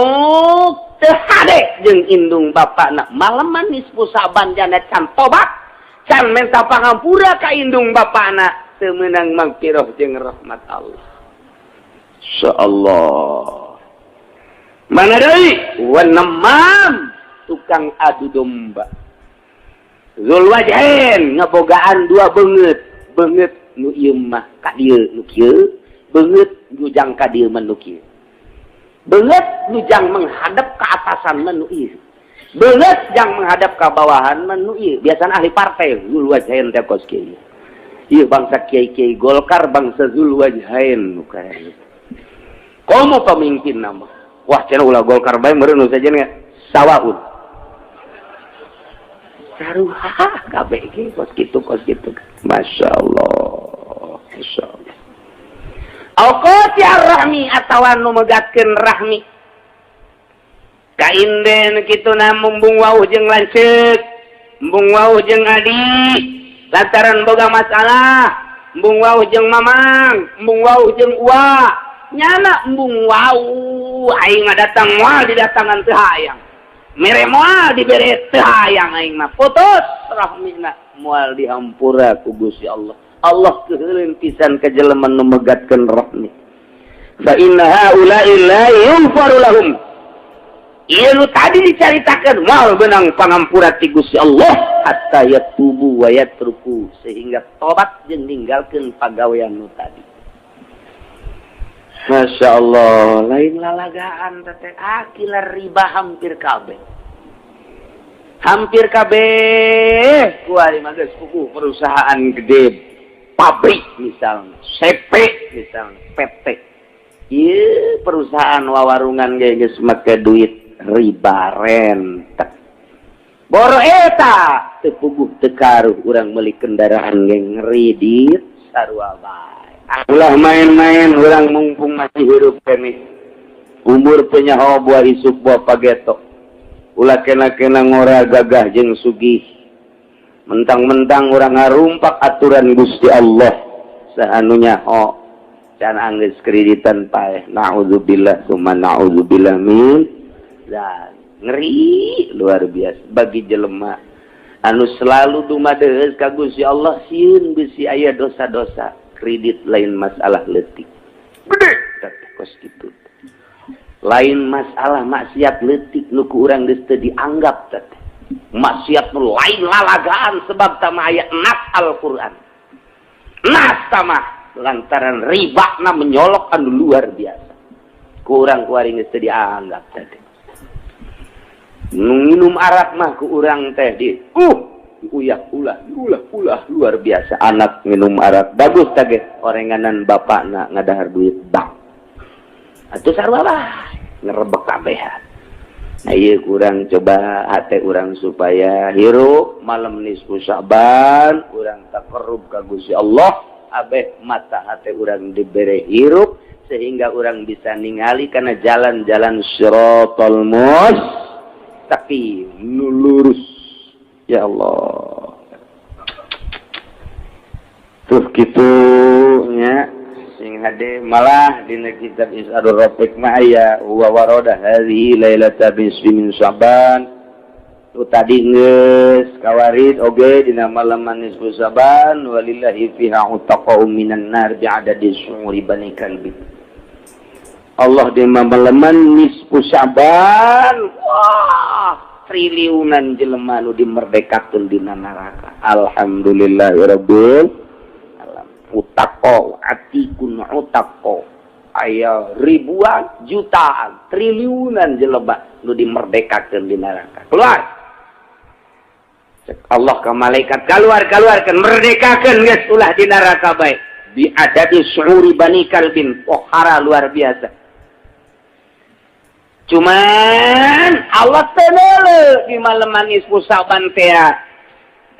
teu hade jeung indung bapakna maleman nisfu Sa'ban jana can tobat, can menta pangampura ka indung bapakna, teu meunang magfirah jeung rahmat Allah. Insyaallah. Mana deui? Wanemam, tukang adu domba. Zul wajhain, ngebogaan dua beungeut, beungeut nu ieu mah ka dieu nu kieu, beungeut nu jang ka dieu mah nu kieu. Beungeut nu jang menghadap ke atasan mah nu ieu. Beungeut jang menghadap ke bawahan mah nu ieu. Biasana ahli partai zul wajhain teh kos kieu. Ieu bangsa kiai-kiai Golkar, bangsa zul wajhain nu kaya. Komo pemimpin nama. Wah, cenah ulah Golkar bae meureun nu sajen sawaun. Saruha kabeh ge kos kitu, kos kitu. Masya Allah. Masya Allah. Au qati rahmi, atawa nu megatkeun rahmi. Kainden kitu na mumbung wauh jeung lanceuk, embung wauh jeung adi, lantaran boga masalah, embung wauh jeung mamang, embung wauh jeung uwa, nyana embung wauh aing ngadatang moal didatangan teu hayang. Mere moal dibere teu hayang aing mah, putus rahmina, moal dihampura ku Gusti Allah. Allah keuheuleun pisan ka jelema nu megatkeun rahmi. Fa inna haula'i la yughfaru lahum. Ieu nu tadi dicaritakeun moal beunang pangampura ti Gusti Allah hatta yatubu wa yatruku, sehingga tobat jeung ninggalkeun pagawean nu tadi. Masya Allah, lain lalagaan teh akilar riba hampir kabeh. Hampir kabeh kuari mah geus puguh perusahaan gede, pabrik misalnya, CP misalnya, PT. Ieu perusahaan wawarungan ge geus make duit riba rentek. Boro eta teu puguh teu karuh urang meuli kendaraan ge ngredit sarua bae. Ulah main-main urang mumpung masih hirup keneh. Umur teu nyaho buah isuk buah pageto. Ulah kena-kena ngora gagah jeung sugih. Mentang-mentang urang ngarumpak aturan Gusti Allah. Saha nu nyaho can anggeus kreditan paeh. Naudzubillah summa naudzubillah min dan ngeri luar biasa bagi jelema anu selalu dumadeus ka Gusti Allah, sieun bisi aya dosa-dosa kredit. Lain masalah leutik, gede kos kitu. Lain masalah maksiat leutik nu ku urang geus teu dianggap teh maksiat nu lain lalagaan, sebab tama aya nas Al-Qur'an, nas tama lantaran riba na menyolok anu luar biasa. Ku urang kuari geus teu dianggap teh. Minum arak mah ku urang teh di uyak ulah ulah ulah luar biasa. Anak minum arak bagus tage orenganan bapakna ngadahar duit bank atuh, sarua lah ngerebek kabehan. Nah, ieu kurang coba hate urang supaya hirup malam nisfu Sya'ban, urang taqarrub ka Gusti Allah, abeh mata hate urang dibere hirup sehingga urang bisa ningali karena jalan-jalan siratal mustaqim nu lurus. Ya Allah, tuh kitu nya, sing hade. Malah dina kitab Is'adur Rafiq mah aya wa warada hadhihi lailata nisfi min Sya'ban. Tu tadi geus kawarid oge dina malam nisfu Sya'ban, walillahi fiha utaqa'u minan nar bi'adadi syu'uri bani kalbi. Allah di malaman nisfu Sya'ban, wah, triliunan jelema nu dimerdekakeun dina neraka. Alhamdulillahirabbil utaqo atikun utaqo, aya ribuan, jutaan, triliunan jelema nu dimerdekakeun di neraka. Keluar. Cek Allah ke malaikat, keluar, keluarkan, merdekakeun geus, ulah di neraka bae. Bi adadi syu'uri bani kalbin, pohara luar biasa. Cuman Allah teu di malam nisfu Sa'ban teh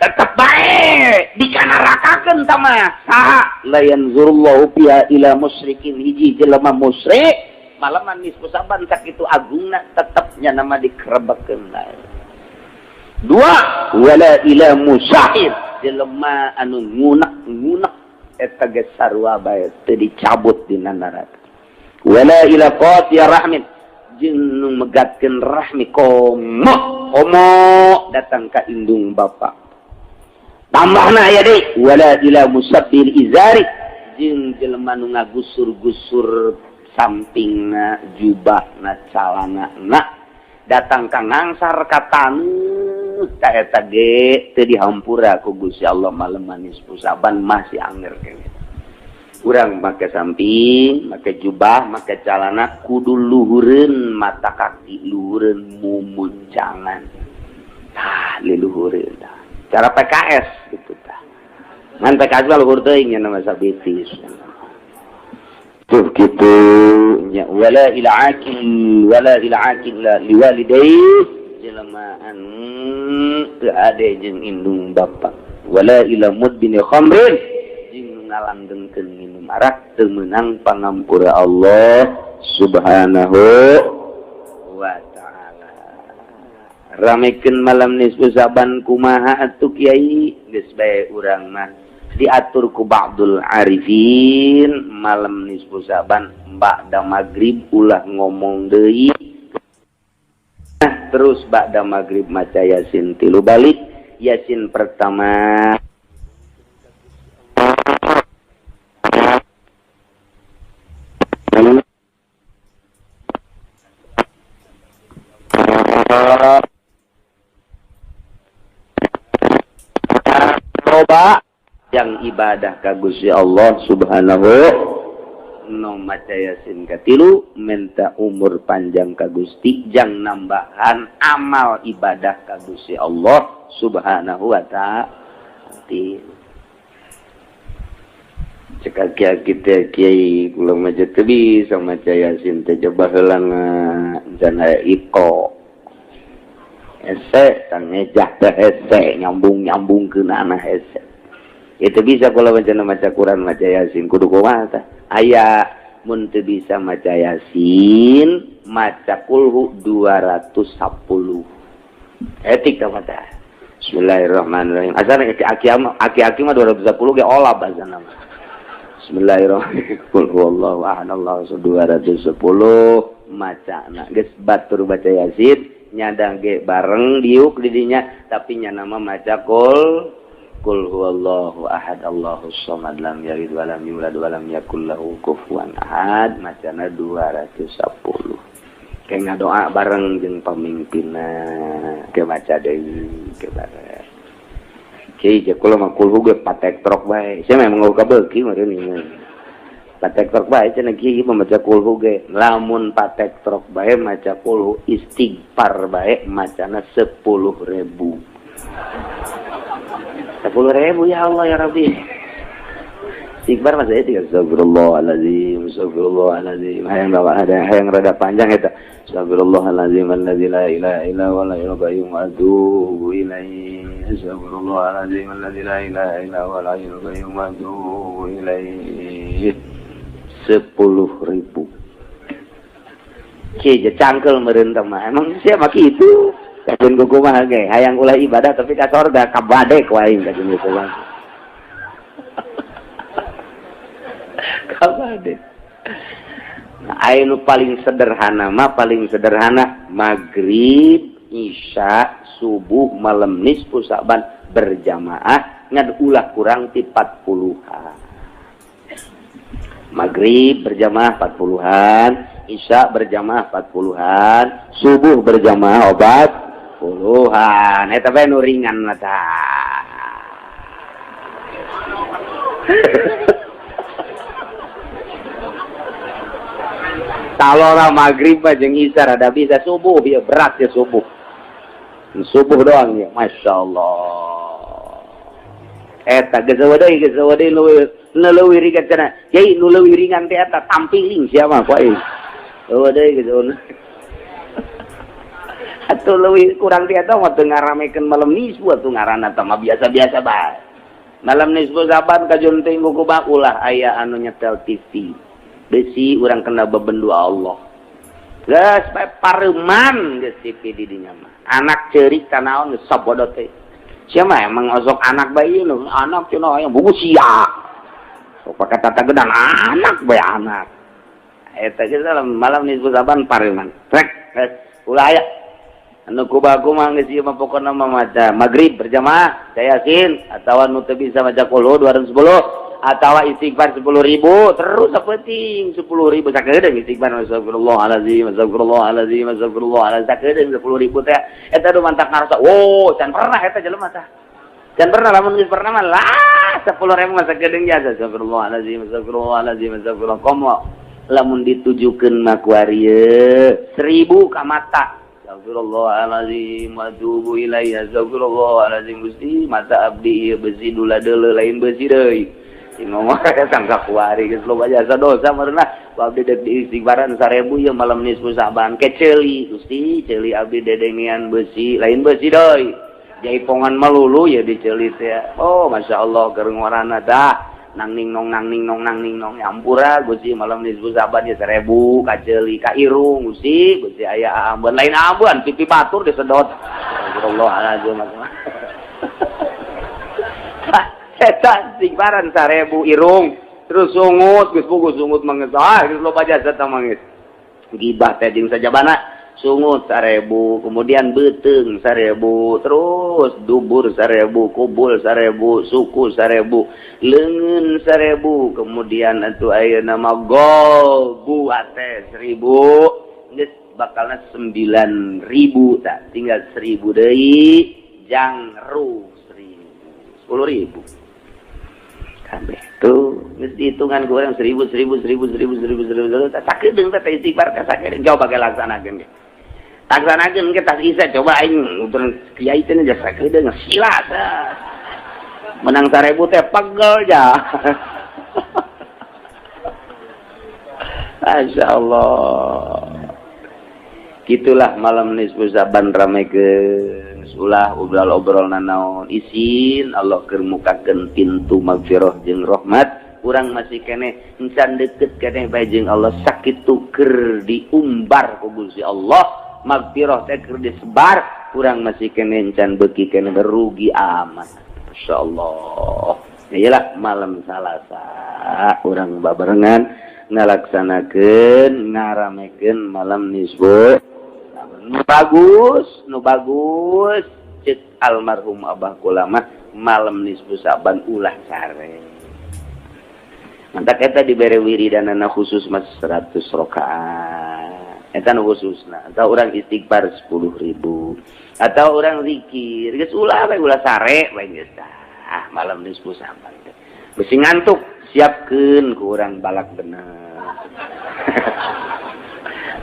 tetep bae dikanarakakeun tama saha. La yanzurullahu fiha ila musyrikin, hiji jelema musyrik malaman nisfu Sa'ban sakitu agungna tetepnya nama dikerebekeun bae. Dua, wala ila musahir, jelema anu ngunek-ngunek eta ge sarua bae teu dicabut dina neraka. Wala ila qati'a rahmin, jeung nu megatkeun rahmi, komo komo datang ka indung bapa. Tambahna aya deui, wala ila musabbil izari, jeung jelema nu ngagusur-gusur sampingna jubahna, calana datang ka ngangsar ka taneuh, ta eta ge teu dihampura ku Gusti Allah. Malam nisfu Sa'ban masih anger keneh urang make samping, make jubah, make calana, kudu luhureun mata kaki, luhureun mumuncangan, tah liluhureun tah cara PKS gitu tah. Ngan PKS mah luhur teuing nya nama sabitis. Tuh gitu nya, wala ila akil, wala ila akil liwalidayhi, jelema anu teu ade jeung indung bapa. Wala ila mudbini khamrin, jeung nu ngalanggengkeun minum arak, teu meunang pangampura Allah Subhanahu wa Ta'ala. Ramekeun malam nisfu Sa'ban kumaha atuh, Kiai? Geus bae urang mah diatur ku ba'dul arifin, malam nisfu Sa'ban ba'da maghrib ulah ngomong deui. Nah, terus ba'da maghrib maca Yasin tilu balik. Yasin pertama coba yang ibadah ka Gusti Allah Subhanahu no maca Yasin katilu, minta umur panjang ka Gusti jang nambahan amal ibadah ka Gusti Allah Subhanahu wa Ta'ala. Cek aki teh, "Kiai, kula mah teu bisa maca Yasin teh, coba heula can aya iko." Hese tang ngejah teh, hese nyambung-nyambungkeun anah hese. Itu bisa kalau maca maca Quran, maca Yasin kudu kumaha tah? Aya, mun teu bisa maca Yasin, maca kulhu 210 etik tah maca Bismillahirrahmanirrahim. Asana aki-aki mah 210 ge olab asana mah. Bismillahirrahmanirrahim. Qul huwallahu ahad Allahu 210 macana geus batur baca Yasin nyadang ge bareng diuk di dinya tapi nya nama maca qul qul huwallahu ahad Allahus samad lam yalid walam yulad walam yakul lahu kufuwan ahad macana 210. Kayak ngadoa bareng jeung pamimpinna ke maca deui ke bareng. Kiai je kula mah kulhu ge patek trok bae. Sia memang eueuh kabeuki meureun ieu. Patek trok bae cenah kiai mah maca kulhu ge. Lamun patek trok bae maca kulhu istighfar bae macana 10.000. 10.000 ya Allah ya Rabbi. Istighfar mah saya tiga astagfirullahalazim, astagfirullahalazim. Hayang ada hayang rada panjang eta. Astagfirullahalazim allazi la ilaha illa huwal hayyul qayyum wa atubu ilaihi. Astagfirullahalazim allazi la ilaha illa huwal hayyul qayyum wa atubu ilaihi. 10.000. Kieu cangkel meureun teh mah. Emang sia mah kitu. Kajeun kumaha ge hayang ulah ibadah tapi ka sorga kabadek wae kajeun kumaha. Kabadek. Nah, anu paling sederhana mah paling sederhana maghrib, isya, subuh, malam nisfu Sa'ban berjamaah ngan ulah kurang ti 40-an. Maghrib berjamaah 40-an, isya berjamaah 40-an, subuh berjamaah obat puluhan. Eta bae nu ringan mah tah. Talora maghrib jeung isya rada bisa subuh ya berat ya subuh. Subuh doang ya, Masya Allah. Eta geus deui nu leuwih ringan cenah. Yai nu leuwih ringan teh eta tampiling sia mah ku aing. Eueuh deui geus. Atuh leuwih kurang ti eta mah teu ngaramekeun malam nisfu atuh ngaranna teh mah biasa-biasa bae. Malam nisfu Sa'ban kajun teh kumaha ulah aya anu nyetel TV. Besi urang kena bebendu Allah. Geus bae pareman geus TV di dinya mah. Anak ceurik tanaon geus sabodo teh. Sia mah emang osok anak bae ieu anak cenah hayang buku sia. Sok pake tata gedan anak bae anak. Eta geus malam nisfu Sa'ban pareman. Rek geus ulah aya. Anu kubaku mah geus ieu mah pokona mah maca maghrib berjamaah Yasin atawa nu teu bisa maca qul 210 atawa istighfar 10.000 terus sapenting 10.000 sakedeung istighfar astagfirullahalazim astagfirullahalazim astagfirullahalazim sakedeung 10.000 teh eta nu mantak ngarasa wo can pernah eta jelema tah can pernah lamun geus pernah mah lah 10.000 mah sakedeung jasa astagfirullahalazim astagfirullahalazim astagfirullah komo lamun ditujukeun mah ku arieu 1.000 ka mata astagfirullahalazim wa atubu ilaihi astagfirullahalazim Gusti mata abdi ieu besi dula deuleu lain besi deui ngomong sangka kuari geus loba jasa dosa meureunah abdi deuk diistighfaran 1000 ieu malam nisfu Sa'ban ke ceuli Gusti ceuli abdi dedengean besi lain besi deui jaipongan melulu ya diceuli teh oh masyaallah keur ngorana tah nang ning nong nang ning nong nang ning nong ampura Gusti malam nisfu Sa'ban ieu 1000 ka ceuli ka irung Gusti Gusti aya ambeun lain ambeun pipi batur disedot astagfirullahalazim eta istighfaran 1000 irung terus sungut geus puguh sungut mangeus ah geus loba jasa tah mangeus gibah teh jeung sajabana sungut 1000 kemudian beuteung 1000 terus dubur 1000 kubul 1000 suku 1000 leungeun 1000 kemudian atuh ayeuna mah golbu teh 1000 geus bakalna 9000 tah tinggal 1000 deui jangru 10.000 kabeh tuh geus dihitungan ku urang 1000 1000 1000 1000 1000 1000 tah sakedeung teh istighfar teh sakedeung coba ge laksanakeun ge laksanakeun ge tas isa coba aing utur kiai teh jasa sakedeung sila tah menang 1000 teh pegel ja. Masyaallah gitulah malam nisfu Sa'ban ramekeun ulah obrol-obrol nanaon isin Allah keur mukakeun pintu magfirah jeung rahmat urang masih keneh encan deket keneh bae jeung Allah sakitu keur diumbar ku Gusti Allah magfirah teh keur disebar urang masih keneh encan beuki keneh berugi amat masyaallah. Iyalah, malam Salasa urang babarengan ngalaksanakeun, ngaramekeun malam nisfu. Nu bagus, nu bagus, cek almarhum Abah kula mah, malam nisfu Saban ulah sare. Mantak eta dibere wiridanana khusus mas 100 rakaat. Eta nu khususna, atau orang istighfar 10.000 atau orang zikir geus, ulah we, ulah sare we geus. Ah, malam nisfu Saban teh besi ngantuk, siapkeun ku urang balak bener.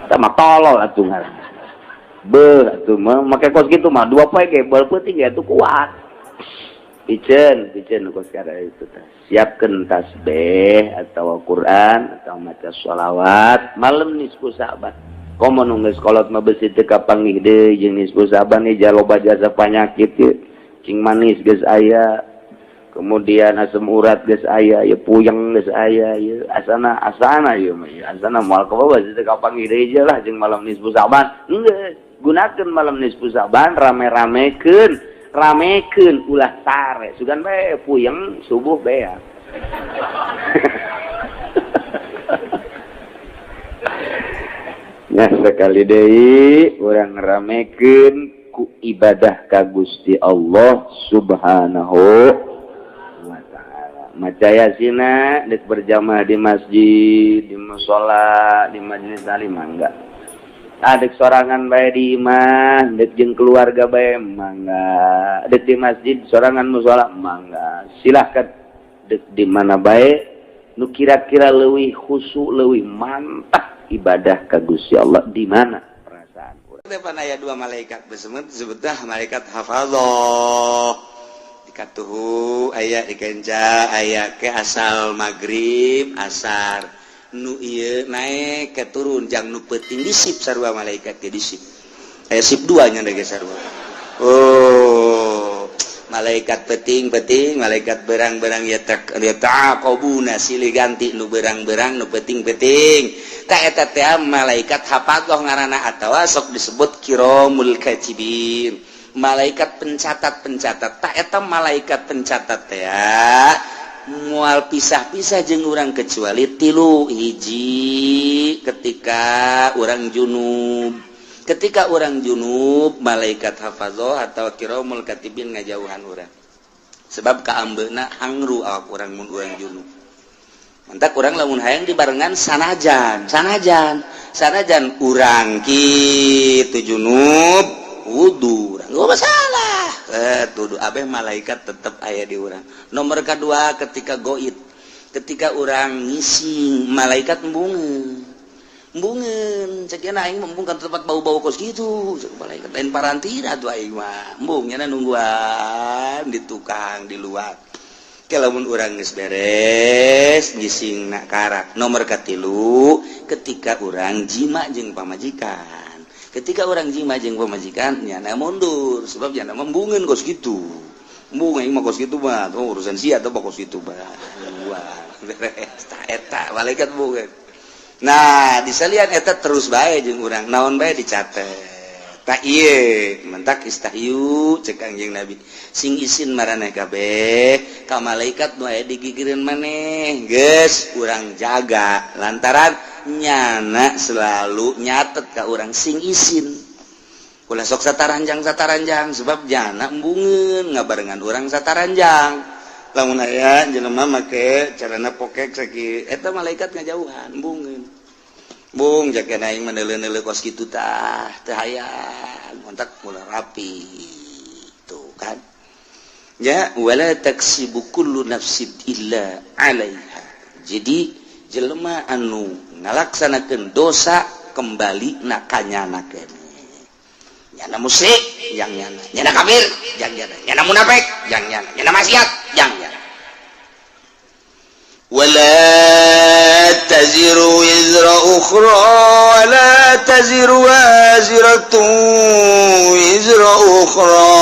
Sama tolol atuh ngaran. Beuh, atuh mah make kos kitu mah dua poe ge bal peuting ge atuh kuat. Piceun, piceun kos kada itu teh. Siapkeun tasbih atau Quran atau maca sholawat malam nisfu Sa'ban. Komo nu geus kolot mah besi teu kapanggih deui jeung nisfu Sa'ban ieu, loba jasa panyakit ieu. Cing manis geus aya, kemudian asam urat geus aya, ya puyeng geus aya ya, asana asana ieu mah asana moal ka bawah teu kapanggih deui lah jeung malam nisfu Sa'ban. Geus, gunakeun malam nisfu Sa'ban, rame-ramekeun, ramekeun, ulah sare. Sugan bae puyeng subuh beak. Nah, sekali deui urang ramekeun ku ibadah ka Gusti Allah Subhanahu wa Ta'ala. Maca yasina dek berjamaah di masjid, di musola, di majelis taklim, mangga. Adek sorangan bae di imah, dek jeung keluarga bae, mangga. Dek di masjid sorangan, musola, mangga. Silahkan dek di mana bae nu kira-kira leuwih khusyuk, leuwih mantap ibadah ka Gusti Allah di mana perasaan urang. Depan aya dua malaikat bersebut disebutlah malaikat hafadzah. Dikatuhu aya dikenca aya ke asal maghrib asar nu ieu naik ke turun jang nu peuting disip sarua malaikat ge disip aya sip dua nya ge sarua. Oh, malaikat peting-peting, malaikat berang-berang ya, tak ya taqabuna silih ganti nu berang-berang, nu peting-peting. Tak eta teh malaikat hafadzah ngaranna atawa sok disebut kiramul katibin, malaikat pencatat-pencatat. Tak eta malaikat pencatat teh mual pisah-pisah jeung urang kecuali tilu hiji: ketika orang junub. Ketika orang junub, malaikat hafadzah atau kiramul katibin ngajauhan urang, sebab kaambeuna hangru awak urang mun urang junub. Mantak urang lamun hayang dibarengan, sanajan sanajan sanajan urang kitu junub, wudu urang nggak masalah, tuduh abeh malaikat tetap aya di urang. Nomor kedua, ketika goib, ketika orang ngising, malaikat embungeun embungeun. Cek aing embung kan tempat bau-bau kos gitu. Cek malaikat, lain parantina tuh aing mah embung, nyana nungguan di tukang di luar. Kalau mun urang geus beres ngising nak karak. Nomor katilu, ketika urang jima jeung pamajikan. Ketika orang jima jeung pamajikan, nyana mundur, sebab nyana embungeun kos gitu. Embung aing mah kos gitu mah oh, urusan sia atau kos gitu mah. Wah, beres. Eta malaikat embungeun. Nah, disalian eta terus bae jeung urang, naon bae dicatet. Tak ieu mentak istahyu cek Kangjeng Nabi, sing isin maraneh kabeh ka malaikat nu aya digigireun maneh. Geus urang jaga lantaran nyana selalu nyatet ka urang. Sing isin, ulah sok sataranjang sataranjang, sebab jana embungeun ngabarengan urang sataranjang. Lamun aya jelema make carana pokek saki eta, malaikat ngajauhan, embungeun. Bung jaga aing meneuleuh kos kitu tah teu hayang kontak mulai rapi tuh kan ya. Wala taksibu kullu nafsin illa 'alaiha. Jadi jelema anu ngalaksanakeun dosa kembali na kanyana keneh. Nyana musyrik yang nyana, nyana kafir yang nyana, nyana munafik yang nyana, nyana maksiat yang nyana. ولا تزر وزر أخرى ولا تزر وازرة وزر أخرى.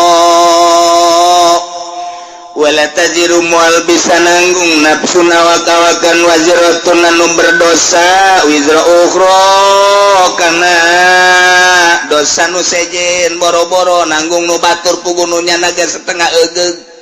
ولا تزر mual bisa nanggung nafsun awak-awakan waziratun anu berdosa wizra ukhra kana dosa nu sejen, boro-boro nanggung nu batur, puguh nu nyana ge setengah egeug.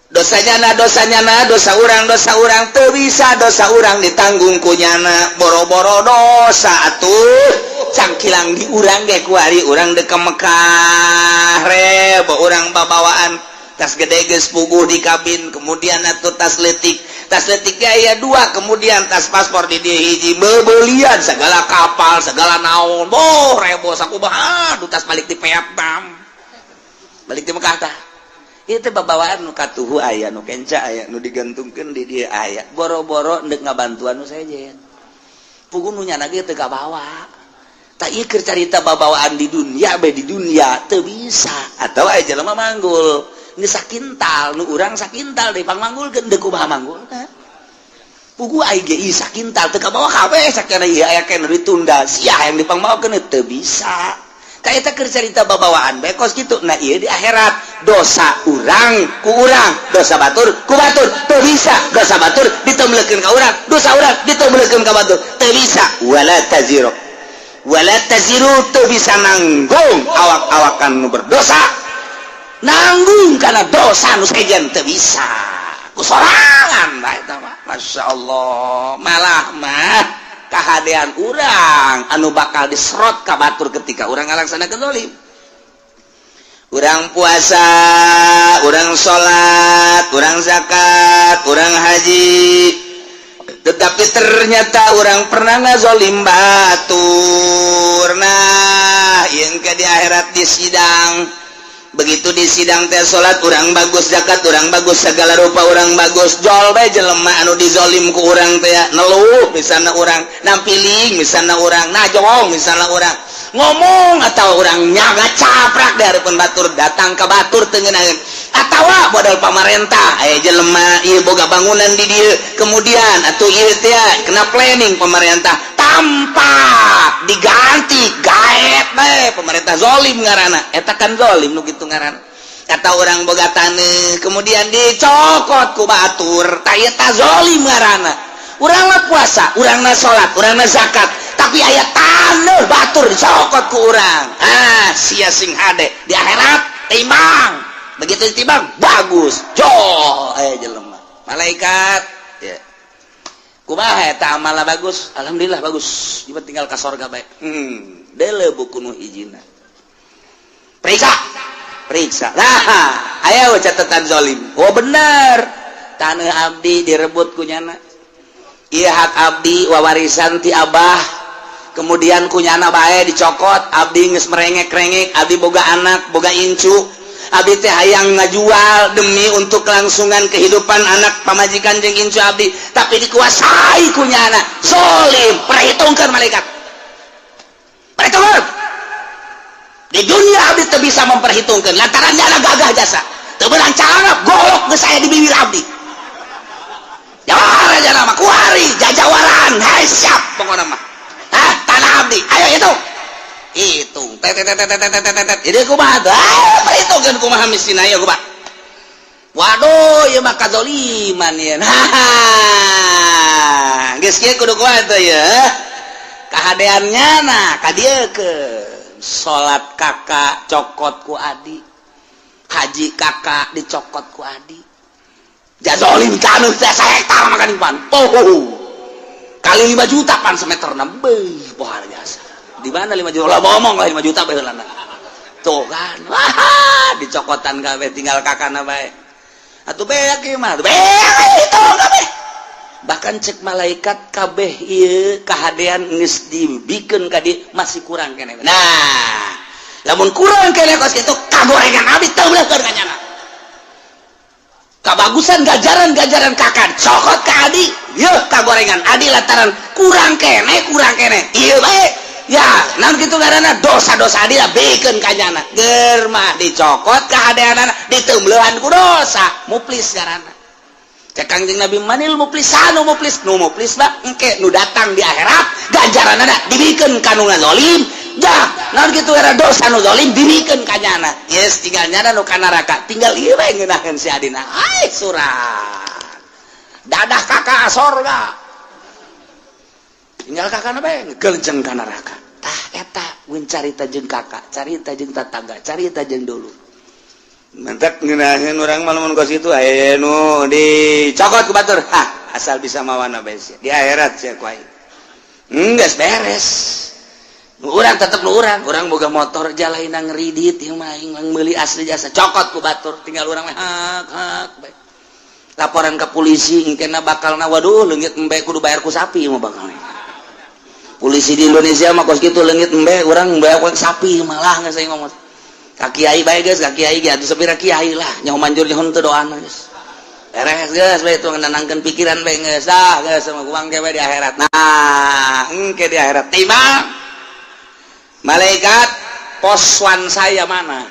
Dosa nyana, dosa nyana, dosa urang, dosa urang, teu bisa dosa urang ditanggung ku nyana. Boro-boro dosa atuh, cangkilang di urang ge. Kuari urang dek ke Mekah, rebo urang babawaan tas gede geus puguh di kabin. Kemudian atuh tas letik, tas letik aya dua, kemudian tas paspor di dieu hiji, bebelian segala kapal, segala naon, boh rebo sakumaha. Aduh, tas balik di peap tam balik di Mekah. Tah, itu babawaan nu katuhu aya, nu kenca aya, nu digantungkeun di dieu aya. Boro-boro ndek ngabantuan nu sejen, puguh nu nyana ge teu kabawa. Tak, ieu keur carita babawaan di dunia bae. Di dunia teu bisa. Atau aya jelema manggul geus sakintal, nu urang sakintal deui pangmanggulkeun, deuk kumaha manggulna? Puguh ai ge ieu sakintal teu kabawa kabeh. Sakana ieu aya keneh ditunda, sia yang dipangmawakeun teu bisa. Kayak keur cerita babawaan bae kos kitu. Nah, ieu di akhirat dosa urang ku urang, dosa batur ku batur. Teu bisa dosa batur ditemblekeun ka urang, dosa urang ditemblekeun ka batur, teu bisa. Wala taziru, wala taziru, teu bisa nanggung awak-awakan nu berdosa, nanggung karena dosa nu sejen teu bisa ku sorangan bae eta mah. Masya Allah, malah mah kahadean urang anu bakal diserot ka batur ketika urang ngalaksanakeun zalim. Urang puasa, urang salat, urang zakat, urang haji, tetapi ternyata urang pernah ngazolim batur. Nah, yang ke di akhirat di sidang, begitu di sidang teh salat urang bagus, zakat urang bagus, segala rupa urang bagus. Jol bae jelema anu dizolim ku urang teh neluh, misalnya urang nampiling, misalnya urang najong, misalnya urang ngomong atau urang nyaga caprak di hadapan batur, datang ke batur teu ngeunaheun. Atawa modal pamarentah, aya jelema ieu boga bangunan di dieu, kemudian atuh ieu teh kena planning pemerintah tanpa diganti, gaet bae pemerintah, zolim ngaranna eta kan, zolim nu kitu ngaranna. Kata orang boga taneuh, kemudian dicokot ku batur, tah eta zolim ngaranna. Urang mah puasa, urang mah salat, urang mah zakat, tapi aya taneuh batur dicokot ku urang. Ah, sia sing hade di akhirat timbang. Begitu ditimbang bagus, jol aya jelema malaikat ya, kumaha eta amalna? Bagus, alhamdulillah bagus, ieu tinggal ka sorga bae. Deuleu buku nu hijina, periksa, periksa. Nah, aya catatan zolim. Oh, bener, tanah abdi direbut ku nyana. Iya, hak abdi wawarisan ti abah, kemudian ku nyana bae dicokot. Abdi geus merengek-rengek, abdi boga anak, boga incu, abdi teh hayang ngajual demi untuk kelangsungan kehidupan anak, pamajikan jeung incu abdi, tapi dikuasai ku nyana. Zolim. Perhitungkan malaikat, perhitungkan. Di dunia abdi teu bisa memperhitungkan lantaran nyana gagah jasa, teu beunang carana golok geus aya di bibir abdi. Jawara aja nama kuari jajawaran. Hai, siap pokoknya mah. Hah, tanah abdi ayo hitung, hitung, tet tet tet tet tet tet tet. Jadi kumaha tuh? Ah, perhitungkeun kumaha mistina ya, kumaha? Waduh, ieu mah kazoliman ya. Haha, geus kieu kudu kumaha tuh ya kahadeannya? Nah, ka dieu ke salat kakak cokot ku adi, haji kakak dicokot ku adi, jazolim taneuh teh sahektar makan pan. Oh, kali 5 juta pan semeter beuh, pohar jasa di mana 5 juta lah, ngomong lah 5 juta bae heulana. Tuh kan, wah, dicokotan kabeh, tinggal kakana bae atuh. Beak ieu mah, beak itu kabeh. Bahkan cek malaikat, kabeh ieu kahadean geus dibikeun ka dieu, masih kurang keneh. Nah, lamun kurang keneh kos kitu, kagorengan abdi teu beulekeun ka nyana. Kabagusan gajaran-gajaran kakak cokot ke adi, yeuh kagorengan adi lantaran kurang keneh, kurang keneh ieu bae ya. Naon kitu ngaranna? Dosa-dosa adi lah bikeun ka nyana. Ger mah dicokot kahadeanana, diteumbeuhan ku dosa, muflis ngaranna. Cek Kangjeng Nabi, manil muflisanu? Muflis, nu muflis mah engke nu datang di akhirat, ganjaranana dibikeun ka nu ngazolim. Dah, naon kitu era? Dosa nu zalim dibikeun ka nyana. Yes, tinggal nyana nu ka neraka, tinggal ieu bae ngeunaheun si adina. Ai surat dadah kakak sorga, tinggal kakak bae ngegelenceng ka neraka. Tah, eta mun carita jeung kakak, carita jeung tetangga, carita jeung dulu. Mantap ngeunaheun urang mah lamun kos kitu, aya nu dicokot ku batur. Hah, asal bisa mawana bae sia. Di akhirat sia ku aing. Geus beres. Nu urang tetep nu urang, urang boga motor jalain ngeridit ieu mah aing meuli asli jasa cokot ku batur, tinggal urang mah hak hak bae. Laporan ke polisi engkena bakalna, waduh, leungit embe kudu bayar ku sapi mah bakalna. Polisi di Indonesia mah kos kitu, leungit embe urang bayar ku sapi malah geus aing ngomong. Ka kiai bae geus, ka kiai ge atuh sapira kiai lah nyaho manjur nyaho teu doana geus. Beres geus bae itu nenangkeun pikiran bae geus ah geus sama kuang ge di akhirat. Nah, engke di akhirat timbang malaikat, poswan saya mana?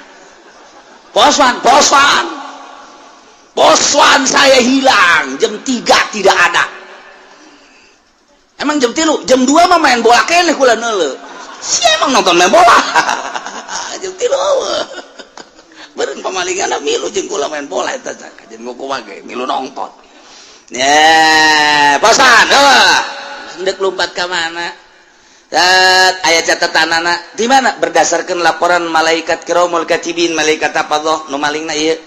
Poswan, poswan. Poswan saya hilang jam 3 tidak ada. Emang jam 3, jam 2 mah main bola keneh kula neuleu. Si emang nonton main bola. Jam 3 beureun pamalingan milu jeung kula main bola eta jeung kumaha ge milu nonton. Ya, poswan, heuh. Ndek lompat ka mana? Dat, aya catatanana di mana? Berdasarkan laporan malaikat kiramul katibin, malaikat hafadzah nu malingna ieu.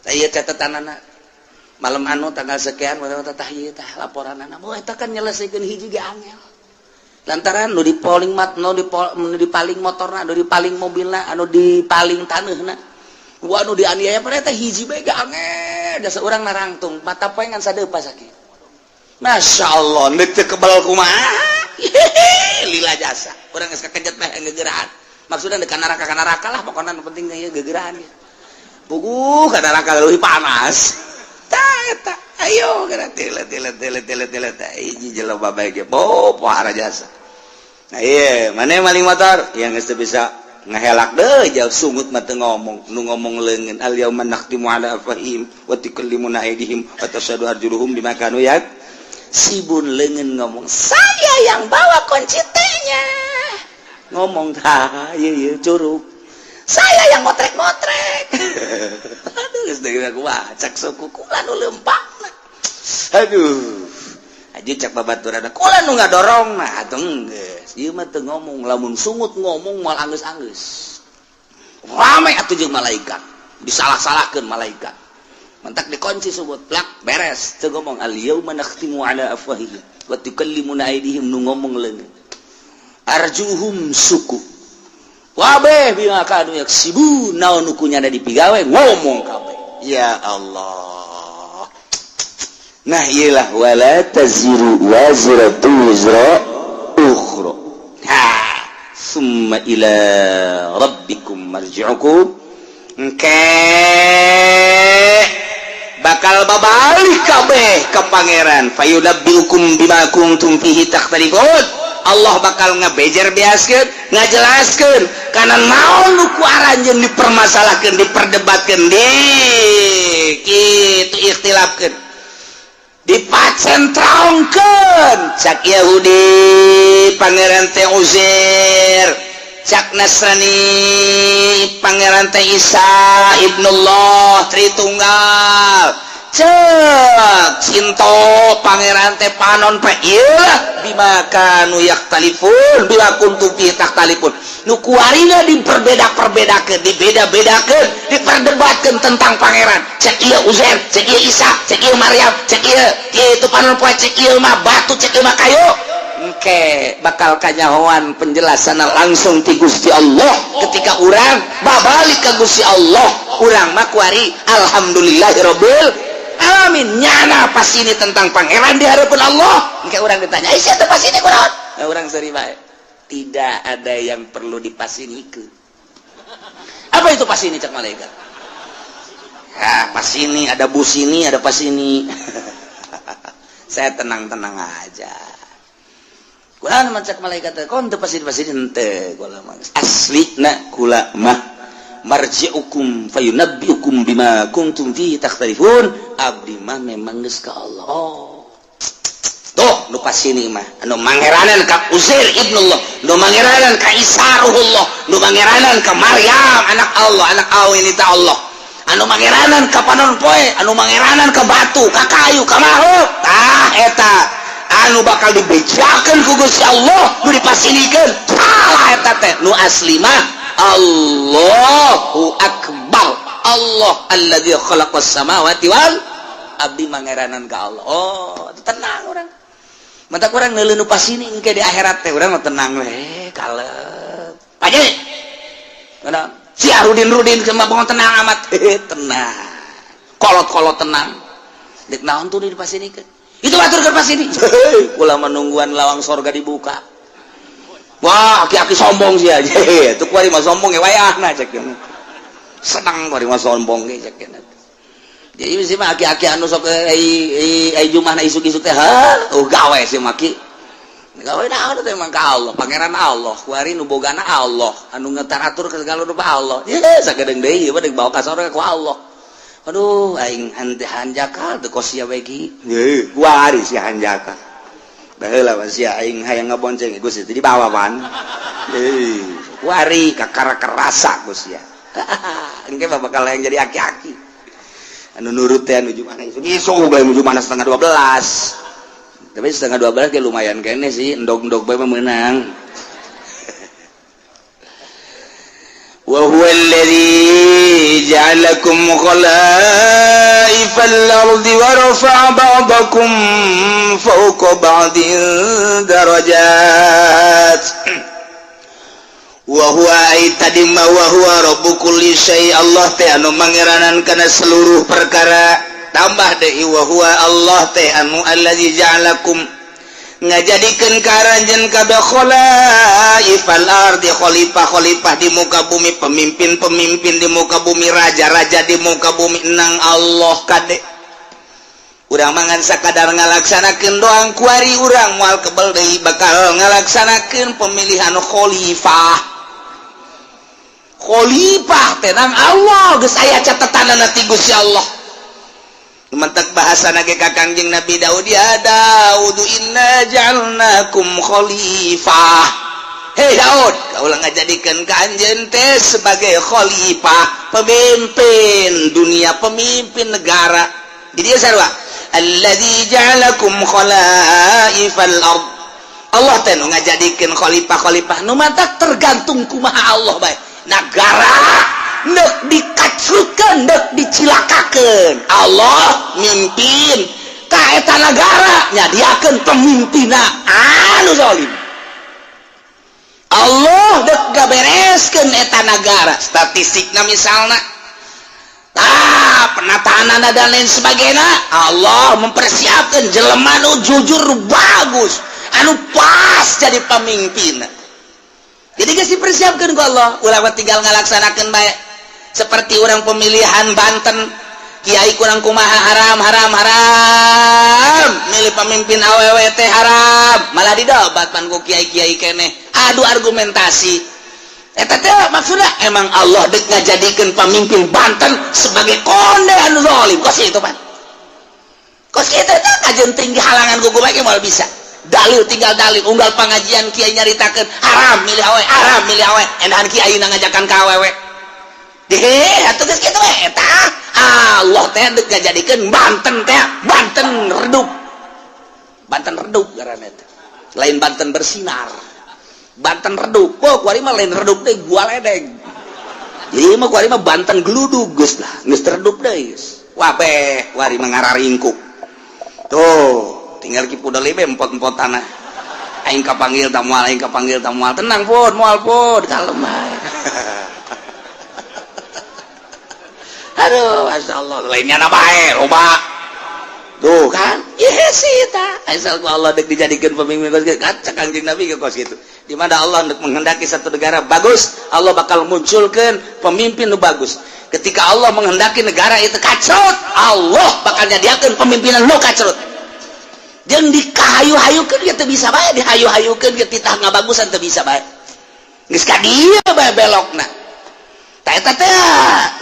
Ieu catatanana. Malam anu tanggal sekian tah ieu tah laporanana. Oh, eta kan nyelesaikeun hiji ge angel. Lantaran nu dipaling mat nu dipaling motorna, nu dipaling mobilna, anu dipaling taneuhna. Wah, nu dianiaya pada eta hiji bae ge angel. Jasa urang narangtung mata poe ngan sadeupa sakieu. Masya Allah, ndek teu kebal kumaha? Lila jasa. Urang geus kakejet meh ngegerahan. Maksudna deuk ka neraka lah pokona nu penting ieu gegerahan ieu. Puguh ka neraka leuwih panas. Tah eta, ayo geura tile tile tile tile tile teh hiji jelema bae ge bo pohara jasa. Nah iya, mana maling motor yang geus teu bisa ngehelak deh jauh sungut mah teu ngomong, nu ngomong leungeun. Al yauma nakhtimu ala afwahihim wa tukallimuna aydihim wa tashhadu arjuluhum bima kanu yaksibun. Leungeun ngomong, "Saya yang bawa kunci T-nya." Ngomong tah ieu ieu curug, "Saya yang motrek-motrek." Aduh, geus deui kumaha cak suku kula nu leumpangna. Aduh, aja cak babaturan kula nu ngadorong. Nah, atuh geus ieu mah teu ngomong, lamun sungut ngomong moal anggeus-anggeus rame atuh jeung malaikat, disalah-salahkeun malaikat. Mentak dikunci sungut plak beres teu ngomong. Al yauma nakhtimu ala afwahihim wa tukallimuna aydihim, nu ngomong leungeun, arjuhum suku wabeh bima kanu yaksibun, naon nu kunyana dipigawe ngomong kabeh. Ya Allah, nah iyalah, wala taziru waziratu wizra ukhra. Ha, summa ila rabbikum marji'ukum, engke bakal babalik kabeh ke Pangeran, fayunabbiukum bima kuntum fihi takhtalifun. Allah bakal ngebejer beaskeun, ngajelaskeun kana naon nu ku aranjeun dipermasalahkeun, diperdebatkeun, di kitu ikhtilafkeun, dipacentrongkeun. Cak Yahudi Pangeran teh Uzair, cak Nasrani Pangeran teh Isa ibnullah Tritunggal, cek Sinto Pangeran teh panon pe. Iyalah, bima kanu yakhtalifun, bima kuntum fi takhtalifun, nu kuarina diperbeda-perbedakeun, dibeda-bedakeun, diperdebatkeun tentang Pangeran. Cek ieu Uzair, cek ieu Isa, cek ieu Maryam, cek ieu ieu itu panon poe, cek ieu mah batu, cek ieu mah kayu. Engke bakal kanyahoan penjelasan langsung ti Gusti Allah ketika urang babalik ke Gusti Allah. Urang mah kuari alhamdulillahirabbil alamin, nyana pas ini tentang Pangeran di hadapan Allah. Engke urang ditanya, "Eh, siapa pas ini kunaon?" Nah, urang seri bae, tidak ada yang perlu dipasinikeun. Apa itu pas ini? Cak malaikat. Ya, pas ini ada bus, ini ada pas ini. Saya tenang-tenang aja. Kula cak malaikat, kon teu pasini pasini henteu kula mah. Asli na kula mah marji'ukum fayunabbiukum bima kuntum fihi takhtalifun. Abdi mah memang geus ka Allah. Oh. Tuh nu pasini mah anu mangeranan ka Uzair ibnullah, nu mangeranan ka Isa ruhullah, nu mangeranan ka Maryam anak Allah, anak awin itu Allah, anu mangeranan ka panon poe, anu mangeranan ka batu, ka kayu, ka makhluk. Tah eta anu bakal dibejakeun ku Gusti Allah, nu dipasinikeun salah eta teh. Nu asli mah Allahu Akbar. Allah alladzi khalaqas samawati wal abdi mangeranan ka Allah. Oh, tenang urang. Mata kurang neuleuh nu pasini engke di akhirat teh urang mah tenang we, kalep. Paje. Mana? Si Arudin Rudin sama bangun tenang amat. Tenang. Kolot-kolot tenang. Dek naon tuh di pasini ke? Itu atur ke pasini. Kula menungguan lawang sorga dibuka. Wah, aki-aki sombong sih aja. Itu kuari mah sombong ya wayahna cek. Senang kuari mah sombong ge cek. Jadi sih mah aki-aki anu sok ai ai jumahna isuk-isuk teh, ha, oh gawe sih maki. Gawe naon teh emang ka Allah, pangeran Allah, kuari nu bogana Allah, anu ngetaratur ke segala rupa Allah. Ye, sagedeung deui ieu mah deuk bawa ka sorga ku Allah. Aduh, aing hante hanjakal teu kos sia begi. Ye, kuari si hanjakal. Baheula mah sia aing hayang ngabonceng Gusti teh dibawa pan. Heuh, kuari kakara kerasa Gusti ya. Engke mah bakal yang jadi aki-aki. Anu nurut teh anu mana isuk isuk bae nuju mana setengah 12, tapi setengah 12 ge lumayan kene sih, endog-endog bae mah meunang. Wa huwa alladhi ja'alakum khalaifal ardi wa rafa'a ba'dakum fawqa ba'din darajat. Wa huwa ai tadi ma wa huwa rabbu kulli syai, Allah teh anu mangeranan kana seluruh perkara. Tambah deui wa huwa Allah teh anu allazi ja'alakum ngajadikeun ka aranjeun kabeh khalaifal ardi, khalifah-khalifah di muka bumi, pemimpin-pemimpin di muka bumi, raja-raja di muka bumi nang Allah. Kade urang mangan sakadar ngalaksanakeun doang, kuari urang moal kebel deui bakal ngalaksanakeun pemilihan khalifah. Khalifah tenang Allah geus aya catatanana ti Gusti Allah. Mentak bahasa ge ka Kangjeng Nabi Daud, ya Daud inna ja'alnakum khalifah. Hei Daud, kaulah ngajadikeun ka anjeun teh sebagai khalifah, pemimpin dunia, pemimpin negara. Jadi dia sarua alladzi ja'alakum khalaifal ard. Allah teh nu ngajadikeun khalifah-khalifah nu matak tergantung kumaha Allah bae. Negara nek dikacrutkeun, nek dicilakakeun, Allah mimpin ka eta nagara, nyadiakeun pemimpinna anu zalim. Allah dek gabereskeun eta nagara, statistikna misalna tah penataan dan lain sebagainya, Allah mempersiapkan jelema nu jujur, bagus, anu pas jadi pemimpin. Jadi geus dipersiapkan ku Allah, ulah tinggal ngalaksanakeun bae. Seperti orang pemilihan Banten, kiai kurang kumaha, haram haram haram, milih pemimpin awewe teh haram, malah didobat pan ku kiai-kiai keneh, adu argumentasi. Eta teh maksudnya emang Allah dek ngajadikeun pemimpin Banten sebagai konde anu zalim kos itu pan. Kos itu teh kajen tinggi halangan ku bae moal bisa. Dalil tinggal dalil, unggal pengajian kiai nyaritakeun haram milih awewe, haram milih awewe, endahan kiai ngajakan ka awewe. Deh, atuh geus kitu we eta. Allah teh deuk ngajadikeun Banten teh Banten redup. Banten redup ngaranna teh. Lain Banten bersinar. Banten redup. Oh, kuari mah lain redup deui, gua ledeng. Jadi mah kuari mah Banten geludug geus lah, geus redup deui geus. Wabeh, kuari mah ngararingkuk. Tuh, tinggal ki pudel be empot-empot tanah. Aing kapanggil ta moal, aing kapanggil ta moal. Tenang pun, moal pun, kalem bae. Aduh, Masya Allah, lainnya na bae, loba. Tuh kan, iya sih ta. Asal ku Allah dek dijadikan pemimpin kos gitu. Kaca Kangjeng Nabi ke kos gitu. Di mana Allah dek menghendaki satu negara bagus, Allah bakal munculkan pemimpin nu bagus. Ketika Allah menghendaki negara itu kacrut, Allah bakal nyadiakeun pemimpinan nu kacrut. Jeung dikahayu-hayukeun ge teu bisa bae, dihayu-hayukeun ge titah ngabagusan teu bisa bae. Geus ka dieu bae belokna. Tah eta teh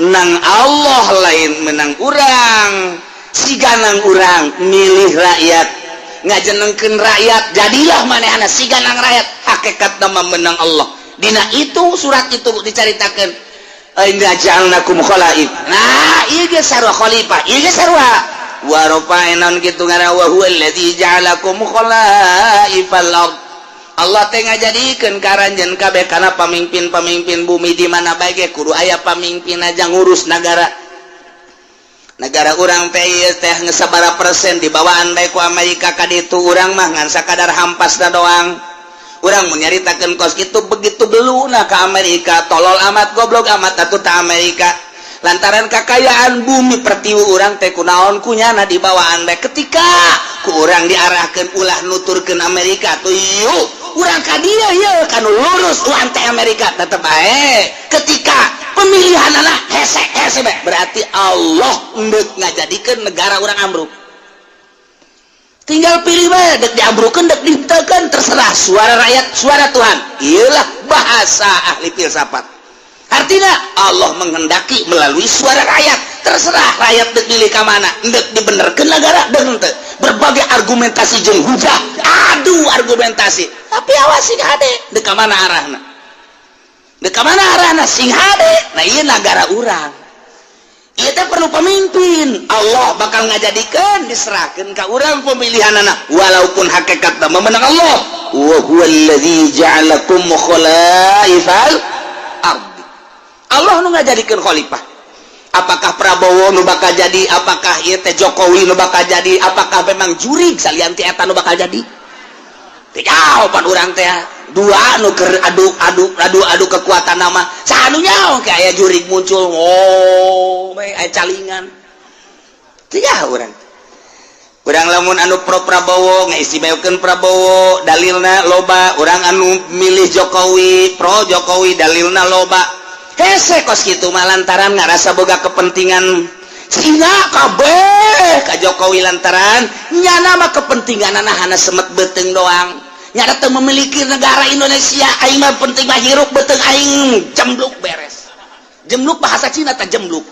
nang Allah lain menang urang. Siganang urang milih rakyat, ngajenengkeun rakyat, jadilah manehna siganang rakyat. Hakikat nama menang Allah. Dina itu surat itu dicaritakeun inna ja'alnakum khalaif. Nah, ieu ge sarua khalifah, ieu ge sarua wa rafa'na kitu ngaran wa huwa allazi ja'alakum khalaifal ard. Allah teh ngajadikeun ka aranjeun kabeh kana pamimpin-pamimpin bumi. Di mana bae ge kudu aya pamimpin aja ngurus negara. Negara urang teh teh sabaraha persen dibawaan bae ku Amerika ka ditu. Urang mah ngan sakadar hampasna doang. Urang menyaritakeun kos kitu, begitu beluna ke Amerika, tolol amat, goblok amat atuh ta Amerika, lantaran kekayaan bumi pertiwi urang teh kunaon kunyana dibawaan bae. Ketika ku urang diarahkan ulah nuturkeun Amerika tuh, yuk urang ka dieu yeuh kanu lurus uang teh Amerika, tetep bae ketika pemilihan anak hese hese bae, berarti Allah endek ngajadikeun negara urang ambruk. Tinggal pilih bae, dek diambrukeun, dek dihenteukeun, terserah. Suara rakyat suara Tuhan, iyalah bahasa ahli filsafat. Artinya Allah menghendaki melalui suara rakyat. Terserah rakyat dek pilih ka mana, dek dibenerkeun negara dek henteu. Berbagai argumentasi jeung hujah, adu argumentasi, tapi awas, sing hade dek ka mana arahna, dek ka mana arahna, sing hade. Nah, ieu negara urang ieu teh perlu pemimpin. Allah bakal ngajadikeun, diserahkeun ka urang pemilihan anak, walaupun hakikatna memenang Allah. Wa huwallazi ja'alakum khalaifal ardi. Allah nu ngajadikeun khalifah. Apakah Prabowo nu bakal jadi, apakah ieu teh Jokowi nu bakal jadi, apakah memang jurig salian ti eta nu bakal jadi, teu jawaban urang teh. Dua nu keur adu adu adu adu kekuatan nama, saha nu nyaho kayak jurig muncul, oh aya calingan. Teu nyaho urang. Urang lamun anu pro Prabowo ngaistimewakeun Prabowo, dalilna loba. Urang anu milih Jokowi, pro Jokowi, dalilna loba. Hese kos kitu mah lantaran ngarasa boga kepentingan Cina kabeh ka Jokowi, lantaran nyana mah kepentingan anak semet beuteung doang, nyana teu memiliki negara Indonesia. Aing mah penting mah hirup beuteung aing jembluk, beres. Jembluk bahasa Cina tak jembluk,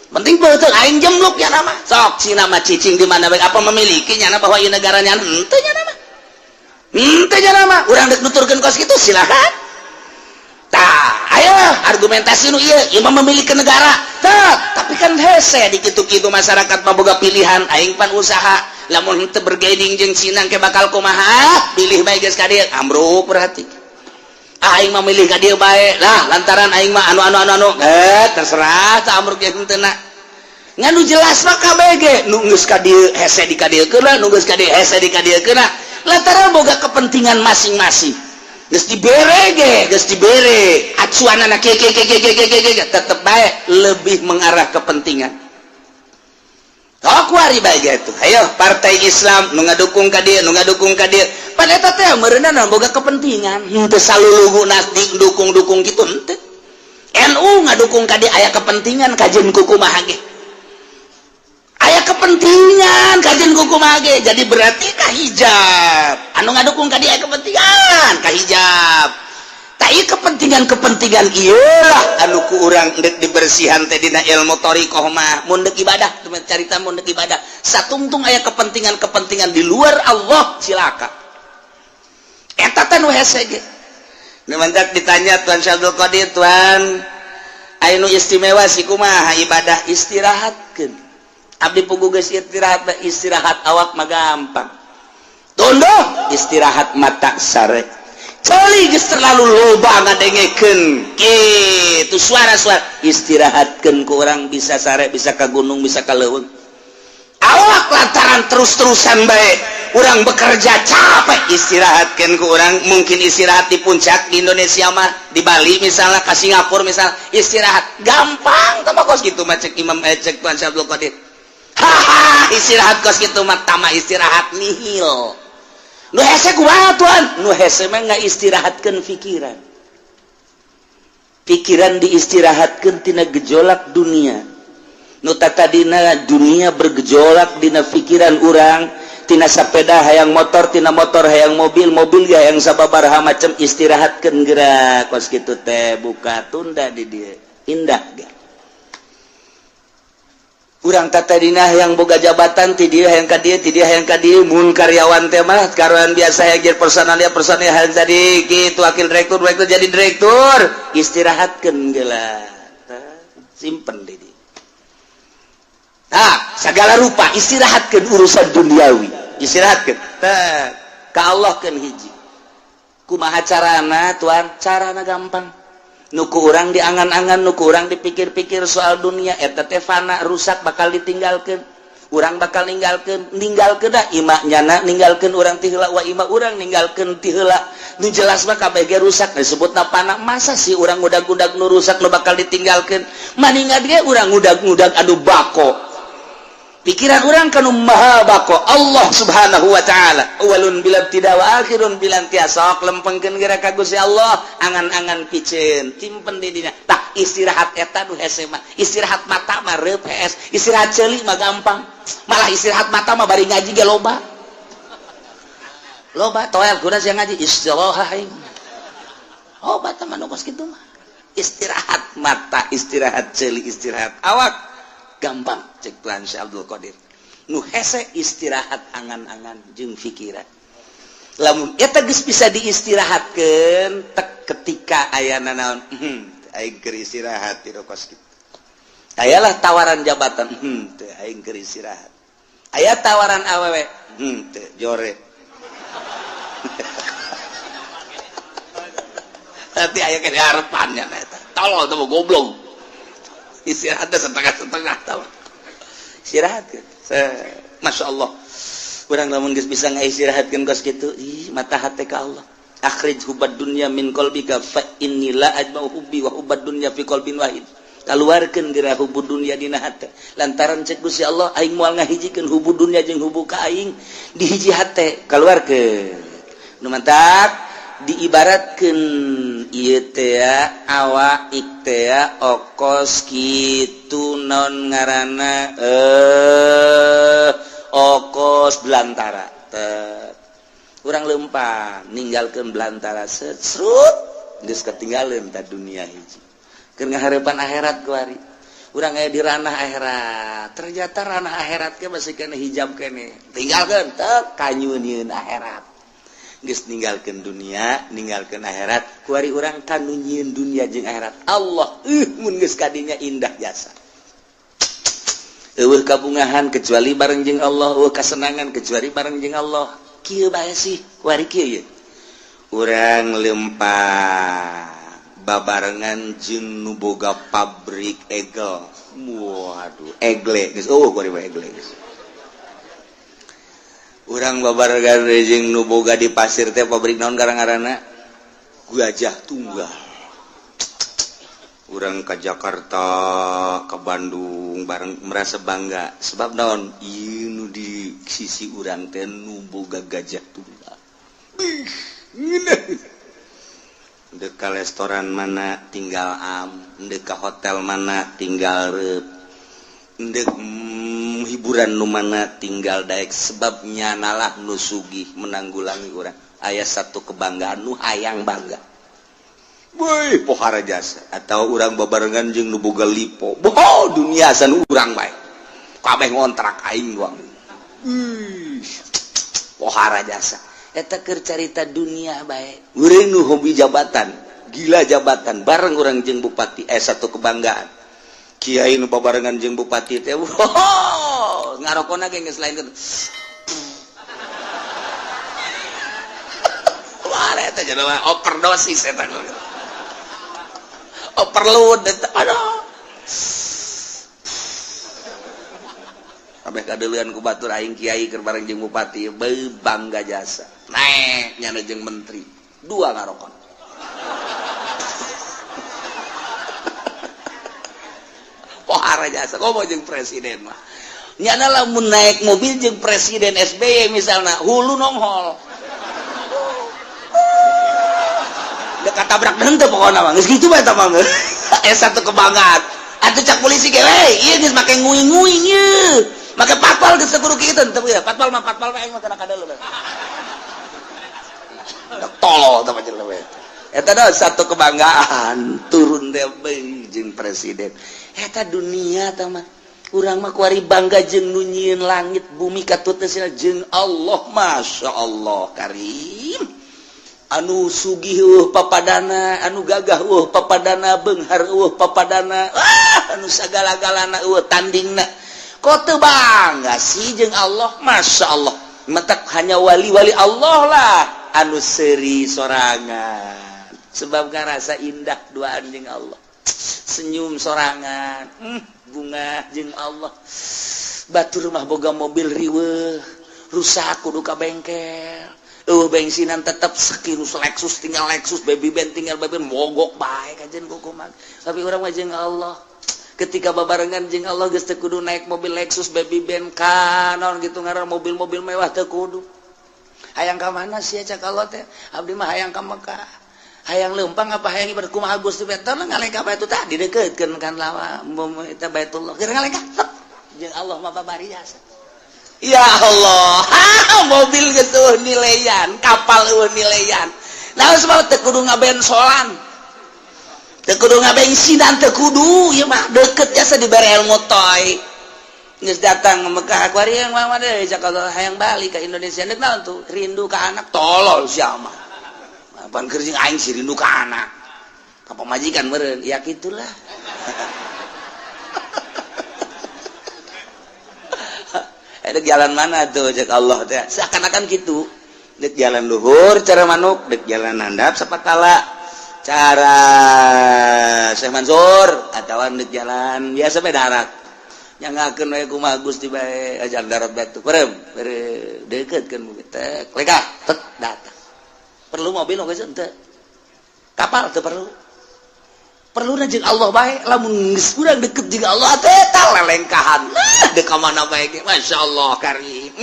penting beuteung aing jembluk ya nama. Sok Cina mah cicing di mana bae, apa memiliki nyana bahwa ieu negaranya? Henteu nyana mah, henteu nyana mah. Urang dek nuturkeun kos kitu silakan. Tah, ayo argumentasi nu ieu, ieu mah memiliki negara. Tah, tapi kan hese di kitu-kitu, masyarakat mah boga pilihan. Aing pan usaha, lamun henteu bergaining jeung Cina ke bakal kumaha? Pilih bae geus ka dieu, ambruk berarti. Aing mah milih ka dieu bae lah, lantaran aing mah anu anu anu anu, eh terserah tah ambruk ge henteu na. Ngan nu jelas mah KBG nu geus ka dieu hese di ka dieu keuna, nu geus ka dieu hese di ka dieu keuna, lantaran boga kepentingan masing-masing. Geus dibere ge, geus dibere acuanana ke ke ke ke ke ke ke, tetep bae lebih mengarah kepentingan. Oh, kuari bae gitu. Ayo partai Islam nu ngadukung ka dieu, nu ngadukung ka dieu, pan eta teh meureunna boga kepentingan. Henteu saluluguna dukung-dukung gitu, henteu. NU ngadukung ka dieu aya kepentingan, kajeun kumaha ge aya kepentingan, kajeun kumaha ge. Jadi berarti ka hijab anu ngadukung ka dieu aya kepentingan ka hijab. Tak, ieu kepentingan-kepentingan ieulah anu ku urang deuk dibersihan teh dina ilmu thariqah mah. Mun deuk ibadah, carita mun deuk ibadah satungtung aya kepentingan-kepentingan di luar Allah, cilaka. Eta teh nu hese ge. Nu mantak ditanya Tuan Syabdul Qadir, "Tuan, aya nu istimewa sih kumaha ibadah?" "Istirahatkeun. Abdi pugu geus istirahat." Istirahat awak mah gampang tunduh, istirahat mata sare. Celi geus terlalu loba ngadengekeun kitu suara-suara, istirahatkeun ku urang bisa sare, bisa ka gunung, bisa ka leuweung awak, lantaran terus-terusan bae urang bekerja capek. Istirahatkan ku urang mungkin istirahat di puncak di Indonesia mah, di Bali misalnya, ke Singapura misalnya, istirahat gampang. Tambah kos gitu mah cek Imam, cek Tuan Syabdul Qadir, haha, istirahat kos gitu mah tama istirahat nihil. Nu hese kumaha, Tuan? Nu hese mah nggak istirahatkan pikiran. Pikiran diistirahatkan tina gejolak dunia. Nu tadina dunia bergejolak dina pikiran urang, tina sepeda hayang motor, tina motor hayang mobil, mobil ya yang sababaraha macam, istirahatkan gerak kos gitu teh, buka tunda di dia indah ge. Urang tadina yang boga jabatan ti dia hayang ka dieu, ti dia hayang ka dieu. Mun karyawan teh mah karyawan biasa yang jadi personalia, personalia hayang jadi gitu, wakil direktur, direktur, jadi direktur, istirahatkan geula, simpen di dia. Nah, segala rupa istirahatkan urusan duniawi, istirahatkan. Tah, ka Allah kan hiji. Kumaha carana, tuan? Carana gampang. Nu ku urang diangan-angan, nu ku urang dipikir-pikir soal dunia eta teh fana, rusak, bakal ditinggalkeun. Urang bakal ninggalkeun, ninggalkeun da imah nyana, ninggalkeun urang ti heula, wa imah urang ninggalkeun ti heula. Nu jelas mah kabeh ge rusak, disebutna fana. Masa sih urang ngudag-ngudag nu rusak, nu bakal ditinggalkeun? Maningan ge urang ngudag-ngudag anu bako. Pikiran urang kanu maha bako, Allah Subhanahu wa ta'ala, awalun bila tidak wa akhirun bila intiha. Sok lempengkeun geura ka Gusti Allah, angan-angan piceun simpen di dinya. Tah, istirahat eta nu hese mah. Istirahat mata mah reup hees, istirahat ceuli mah gampang. Malah istirahat mata mah bari ngaji ge loba loba toel kuda sia ngaji istirahat aing. Oh, bata mah nu kos kitu mah. Istirahat mata, istirahat ceuli, istirahat awak gampang cek Tuhan Syekh Abdul Qadir. Nu hese istirahat angan-angan jeung pikiran. Lamun eta geus bisa diistirahatkeun tek ketika ayana naon, aing keur istirahat di kos kitu. Ayalah tawaran jabatan, teu, aing keur istirahat. Aya tawaran awewe, teu, jore. Nanti aya ke harapannya eta. Tolol teh goblok. Istirahat setengah-setengah tahu. Istirahat kan. Masya Allah. Urang lamun geus bisa ngaistirahatkeun kos kitu, ih mata hate ka Allah. Akhrij hubbad dunya min qalbika fa inni la ajma'u hubbi wa hubbad dunya fi qalbin wahid. Kaluarkeun geura hubbu dunya dina hate. Lantaran cek Gusti Allah aing moal ngahijikeun hubbu dunya jeung hubbu ka aing di hiji hate. Kaluarkeun. Nu mantak diibaratkeun ieu teh awak teh okos kitu non ngaranna okos belantara. Urang lempang ninggalkeun belantara, serut geus ketinggalan ta dunia hiji. Keur ngaharepan akhirat kuari. Urang aya di ranah akhirat. Ternyata ranah akhirat ke masih kena hijab kene. Tinggalkeun teu kanyunieun akhirat. Geus ninggalkeun dunia, ninggalkeun akhirat, kuari urang kanu nyieun dunia jeung akhirat. Allah, mun geus kadinya indah jasa. Eueuh kabungahan kecuali bareng jeung Allah, eueuh kasenangan kecuali bareng jeung Allah. Kieu bae sih, kuari kieu ye. Urang lempang babarengan jeung nu boga pabrik egel. Waduh, egle geus eueuh kuari mah egle geus. Urang babarengan jeung nu boga di pasir teh pabrik naon garang-garana? Gajah Tunggal. Urang ke Jakarta, ke Bandung bareng merasa bangga sebab naon? Ieu nu di sisi urang teh nu boga Gajah Tunggal. Ih, ngeunah. Dek ka restoran mana tinggal am, dek ka hotel mana tinggal reup. Dek hiburan nu mana tinggal daek sebabnya nalah nu sugih menanggulangi urang. Aya satu kebanggaan nu hayang bangga. Woi, pohara jasa atau urang babarengan jeung nu boga lipo. Boho dunia san urang bae. Kabeh ngontrak aing doang. Ih, pohara jasa. Eta keur carita dunia bae. Urang nu hobi jabatan, gila jabatan, bareng urang jeung bupati satu kebanggaan. Kiai nu babarengan jeung bupati teh, wow, ngarokona ge geus lain kitu. Wah, eta jelema overdosis eta. Overload eta. Aduh. Kabeh kadeuleun ku batur aing kiai keur bareng jeung bupati, beuh bangga jasa. Naek nyana jeung menteri, dua ngarokon. Pohara jasa komo jeung presiden mah. Nyana lamun naik mobil jeung presiden SBY misalna, hulu nonghol. Dek katabrak henteu pokona mah. Geus kitu bae eta mah. Satu kebanggaan. Atuh cak polisi ge we, ieu geus make nguing-nguing ieu. Make patpal geus kudu kitu teu ya. Patpal mah aing mah kana kadeuleu. Tolol teh jelema we. Eta dah satu kebanggaan turun teh jeung presiden. Eta dunia teh mah. Urang mah kuari bangga jeung nu nyieun langit bumi katut teh jeung Allah, Masya Allah Karim. Anu sugih papadana, anu gagah papadana, beunghar papadana, anu sagala-galana tandingna. Kok teu bangga sih jeung Allah? Masya Allah. Mentak hanya wali-wali Allah lah. Anu seuri sorangan sebab ngarasa indah duaan jeung Allah, senyum sorangan, bunga jeung Allah. Batur mah boga mobil riweuh, rusak kudu ka bengkel, eueuh bensinan tetep sekirus Lexus tinggal Lexus, baby band tinggal baby band, mogok bae kajen kukuman. Tapi urang mah jeung Allah, ketika babarengan jeung Allah geus teu kudu naik mobil Lexus, baby band, kanon gitu ngaran mobil-mobil mewah teu kudu. Hayang ka mana sih, cak Allah teh? Abdi mah hayang ka Mekah. Hayang leumpang apa hayang ibadah? Kumaha Gusti? Teh ngalengkah batu tadi deukeutkeun kan lawa eta Baitullah, keur ngalengkah jeung Allah mah babari jasa. Ya Allah, ha, mobil geus eueuh nilaian, kapal eueuh nilaian. Nah, sebab teu kudu ngabensolan, teu kudu ngabensinan, teu kudu. Ieu mah deukeut jasa, dibere ilmu toy. Geus datang ke Mekah kuari yang mah deui, cak Allah hayang balik ke Indonesia. Nek naon tuh? Rindu ka anak. Tolol sia mah. Apaan keur jeung aing sih rindu ka anak? Ka pamajikan meureun. Ya kitulah. Ada jalan mana tuh, cek Allah teh, seakan-akan gitu. Dek jalan luhur cara manuk, dek jalan handap sapatala cara Syekh Mansur, atau dek jalan biasa bae darat. Yang ngakeun we kumaha Gusti bae, ajar darat batu perem bere deukeutkeun teh leka tek datang. Perlu mobil oge henteu, kapal teu perlu. Perlu jeung Allah bae. Lamun geus urang deket jeung Allah teh tah lelengkahan. Nah, dek ka mana bae ge masyaallah karim.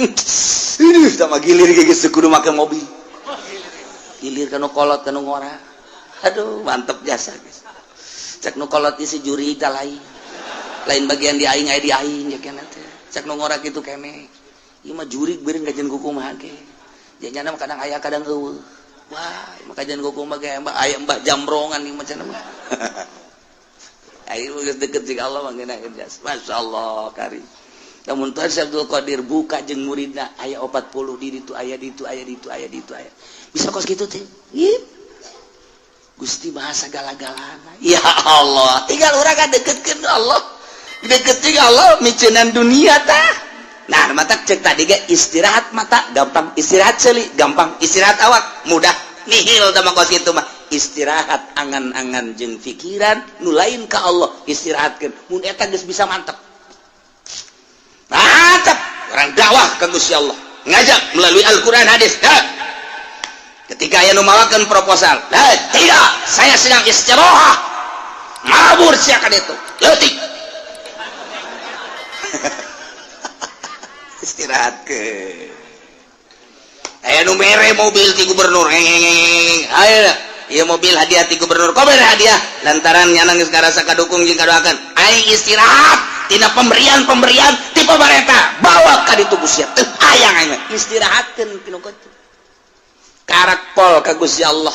Ini sama gilir ge geus kudu make mobil, gilir kanu kolot kanu ngora. Aduh, mantep jasa guys. Cek nu kolot isi juri tah lain lain bagian di aing, aya di aing ya kena teh. Cek nu ngora kitu kene, ieu mah jurig beureun kajian kumaha ge janyana mah, kadang aya kadang eueuh. Wah, maka jangan kumaha ge, mbah aya mbah jambrongan ieu macam mah. Ayo geus deket jeung Allah mah ngeunaheun jasa, masyaallah karim. Namun Tuhan Syekh Abdul Qadir buka jeung muridna aya 40 di ditu, aya di ditu, aya di ditu, aya di ditu, aya bisa kos kitu teh. Gusti bahasa gala-galana. Ya Allah, tinggal urang kan deketkeun Allah, deket jeung Allah miceunan dunia tah. Nah, mata cek tadi ge istirahat mata gampang, istirahat seuli gampang, istirahat awak mudah nihil tah mah kos kitu mah. Istirahat angan-angan jeung pikiran nu lain ka Allah istirahatkeun. Mun eta geus bisa, mantep mantep orang dakwah ka Gusti Allah, ngajak melalui Al-Qur'an, hadis. Ha. Ketika aya nu mawakeun proposal, "Eh, tidak, saya sedang istirahat." Mabur sia ka ditu leutik. Istirahat ke aya nu mere mobil ti gubernur, ayo ieu mobil hadiah ti gubernur. Kok mere hadiah? Lantaran nyana geus ngarasa kadukung jeung kadoakeun. Aing istirahat tina pemberian-pemberian ti pemerintah, bawa ka ditu Gusti teu hayang aing. Istirahatkeun tinu kitu karak pol ka Gusti Allah.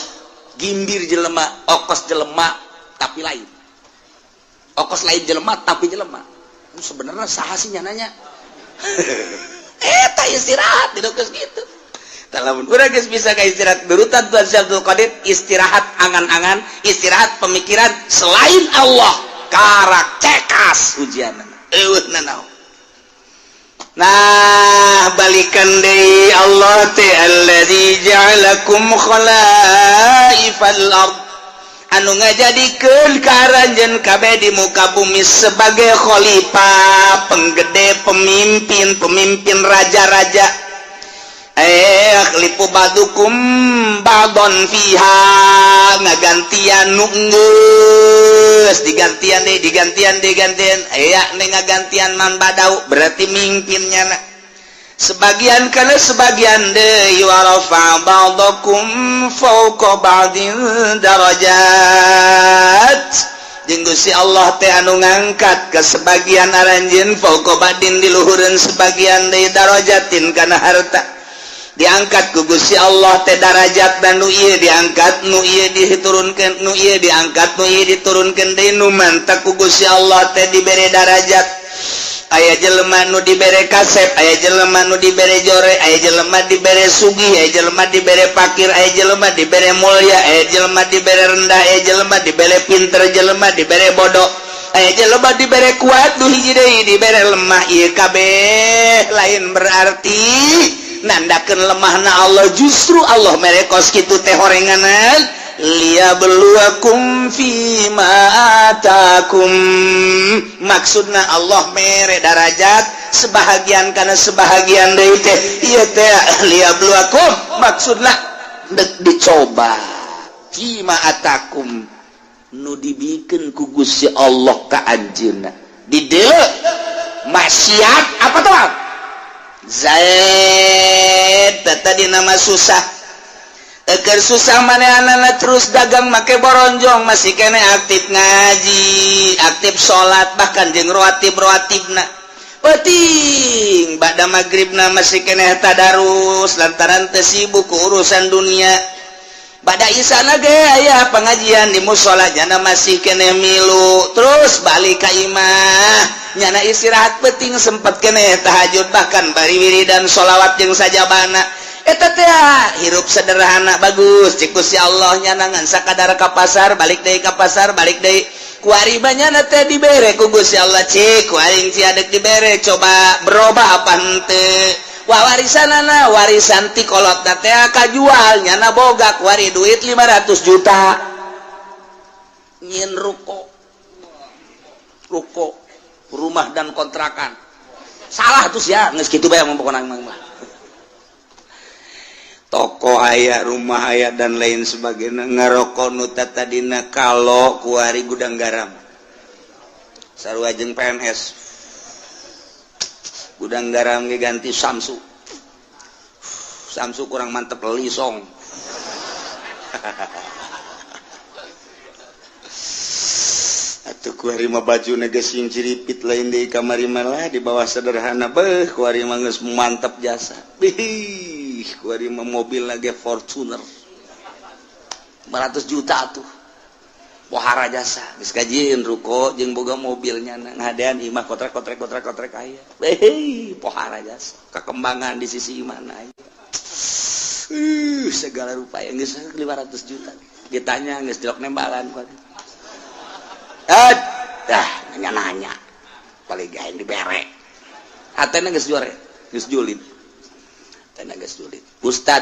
Gimbir jelema, okos jelema tapi lain okos, lain jelema tapi jelema. Sebenarnya saha sih nyananya eta? Istirahat di geus gitu. Lamun urang geus bisa ka istirahat berutan Tuhan Syekh Abdul Qadir, istirahat angan-angan, istirahat pemikiran selain Allah, karak cekas ujian eueuh nanaon. Nah, balikan deui Allah teh alladzi ja'alakum khalaifal ard, anu ngajadikeun ka aranjeun kabeh di muka bumi sebagai khalifah, penggede, pemimpin, pemimpin raja-raja. Yakhlifu ba'dukum ba'don fiha, ngagantian nu geus digantian deh, digantian, digantian, aya nih ngagantian man badau, berarti mimpinnya na sebagian kana sebagian deui. Wa rafa ba'dakum fawqa ba'din darajat, jeung Gusti Allah teh anu ngangkat ke sebagian aranjeun, fawqa ba'din di luhureun sebagian deui, darajatin kana harta. Diangkat ku Gusti Allah teh darajat dan nu ieu diangkat, nu ieu diturunkeun, nu ieu diangkat, nu ieu diturunkeun deui. Nu mantak ku Gusti Allah teh dibere darajat, aya jelema nu dibere kasep, aya jelema nu dibere jore, aya jelema dibere sugih, aya jelema dibere pakir, aya jelema dibere mulia, aya jelema dibere rendah, aya jelema dibere pinter, jelema dibere bodoh, aya jelema dibere kuat, nu hiji deui dibere lemah. Ieu kabeh lain berarti Nandakeun lemahna Allah. Justru Allah mere kos kitu teh horenganan, liyabluwakum fima atakum. Maksudna Allah mere darajat sebahagian karena sebahagian deui teh ieu teh liyabluwakum, maksudna dek dicoba, fima atakum, nu dibikeun ku Gusti Allah ka anjeunna. Di dieu maksiat apa tuh? Zaid tadi nama susah. Eker susah manehna terus dagang make boronjong, masih kene aktif ngaji, aktif salat, bahkan jeung rawatib rawatibna. Penting ba'da maghribna masih kene tadarus lantaran teu sibuk ku urusan dunia. Ba'da isana ge aya pengajian di musola, nyana masih kene milu. Terus balik ka imah, nyana istirahat, penting sempet kene tahajud, bahkan bari wiridan sholawat jeung sajabana. Eta teh hirup sederhana bagus cik Gusti Allah. Nyanangan sakadar ka pasar, balik deui ka pasar, balik deui. Kuari nyana teh dibere ku Gusti Allah, cik ku aing sia dek dibere, coba berubah apa henteu. Wah, warisanana, warisan ti kolot teh kajual, nyana boga kuari duit 500 juta, nyieun ruko, ruko rumah dan kontrakan. Salah tuh ya, geus kitu bae pokona mah. Toko aya, rumah aya, dan lain sebagainya. Ngarokok nu tadina kalau kuari Gudang Garam, sarua jeung PNS. Gudang Garam ge ganti Samsu. Samsu kurang mantep, Lisong. Atuh kuari mah baju geus sing ciripit, lain deui kamari malah di bawah sederhana. Beuh, kuari mah geus mantep jasa. Bih, kuari mah mobil lagi Fortuner 500 juta tuh, pohara jasa. Geus kajieun ruko jeung boga mobilnya, ngadean imah kotrek kotrek kotrek kotrek aya. Beuh, pohara jasa kekembangan di sisi mana aya. Segala rupa yang geus 500 juta ditanya geus dilok nembalan kuari. Eh, dah nanya-nanya paling gaeng dibere. Hatena geus juare, geus julid. Hatena geus julid. Ustad,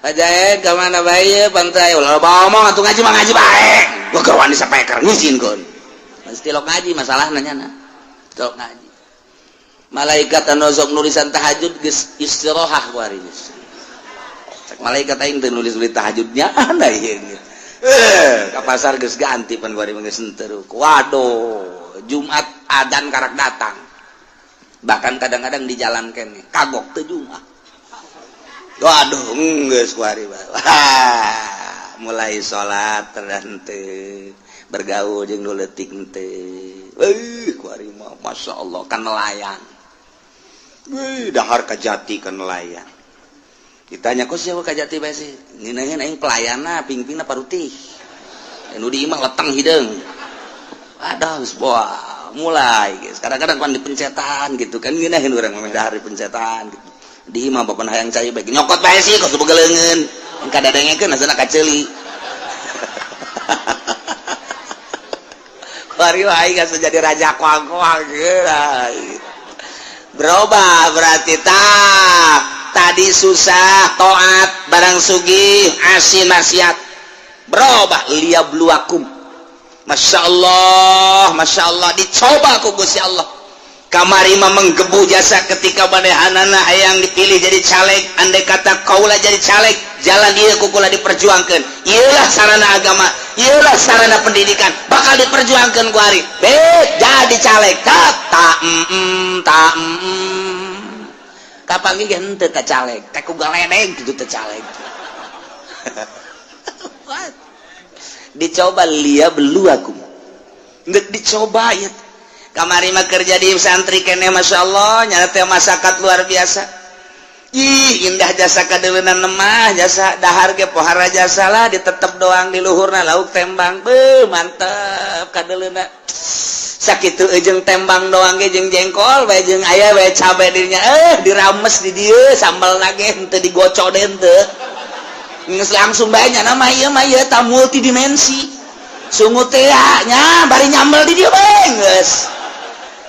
Pak Jaed ka mana bae pantai? Ulah ngomong atuh, ngaji mah ngaji bae. Gua keur wani sapeker ngizinkeun. Mesti lok ngaji masalahna nyana. Lok ngaji. Malaikat anu sok nulisan tahajud geus istirahat kuari geus. Cek malaikat, aing teu nulis-nulis tahajudnya anda ieu. Eh, ka pasar geus ganti pan kuari mah, geus henteu. Waduh, Jumat adan karak datang. Bahkan kadang-kadang di jalan kene kagok teu Jumat. Waduh, geus kuari mah. Wah, mulai salat terhenteu, bergaul jeung nu leutik henteu. Euy, kuari mah Masya Allah kan nelayan. Wih, dahar kajati kan nelayan. Ditanya, kok siapa kajati bae sih? Ngeunaheun aing pelayanna, pingpingna parutih. Nu di imah leteng hideung. Aduh, geus wah, mulai guys. Kadang-kadang kan di pencetan gitu kan, ngeunaheun urang mah dahar di pencetan gitu. Di imah bapak hayang cai bae, nyokot bae sih kos boga leungeun. Kadadengekeun asana kaceuli. Kuari wae geus jadi raja koang-koang gitu. Berubah berarti tak tadi susah toat, barang sugih asin maksiat. Berubah, liyabluwakum. Masya Allah, Masya Allah, dicoba ku Gusti Allah. Kamari mah menggebu jasa ketika manehanana hayang dipilih jadi caleg. Andai kata kaula jadi caleg, jalan ieu ku kula diperjuangkan, ieulah sarana agama, ieulah sarana pendidikan, bakal diperjuangkan ku ari. Bet jadi caleg, tak tak tak kapanggih ge henteu ka caleg teh ku galedeg gitu teh caleg. Dicoba, liyabluwakum, geus dicoba ya. Kamari mah kerja di santri kene, Masya Allah, nyana teh masyarakat luar biasa. Ih, indah jasa kadeuleuna mah, jasa dahar ge pohara jasa lah, ditetep doang di luhurna lauk tembang. Beuh, mantep kadeuleuna. Sakitu jeung tembang doang ge, jeung jengkol bae, jeung aya bae cabe dirinya, eh dirames di dieu sambal ge henteu digocok deui, henteu. Geus langsung bae nya mah, ieu mah ieu ta multidimensi. Sungut teh nya bari nyambel di dieu bae geus.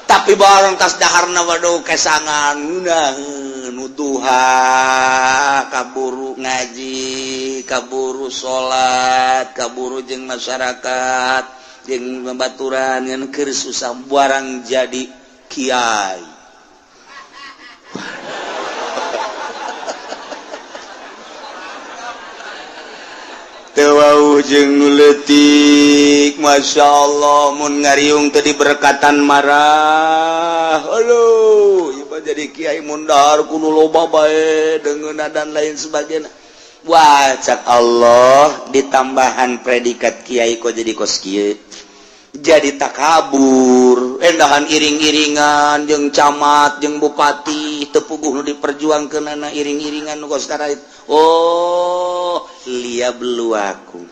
Tapi barang tas daharna, waduh, kesangan ngeunaheun. Nu duha kaburu ngaji, kaburu salat, kaburu jeung masyarakat, jeung babaturan. Ngan keur susah barang jadi kiai. Teu wauh jeung nu leutik, Masya Allah, mun ngariung teu diberkatan marah. Aduh, ieu mah jadi kiai mun dahar kudu loba bae deungeunna dan lain sebagainya. Wah, cak Allah, ditambahan predikat kiai kok jadi kos kieu, jadi takabur, endahan iring-iringan jeung camat jeung bupati, teu puguh nu diperjuangkeunana iring-iringan nu kos karait. Oh, liyabluwakum,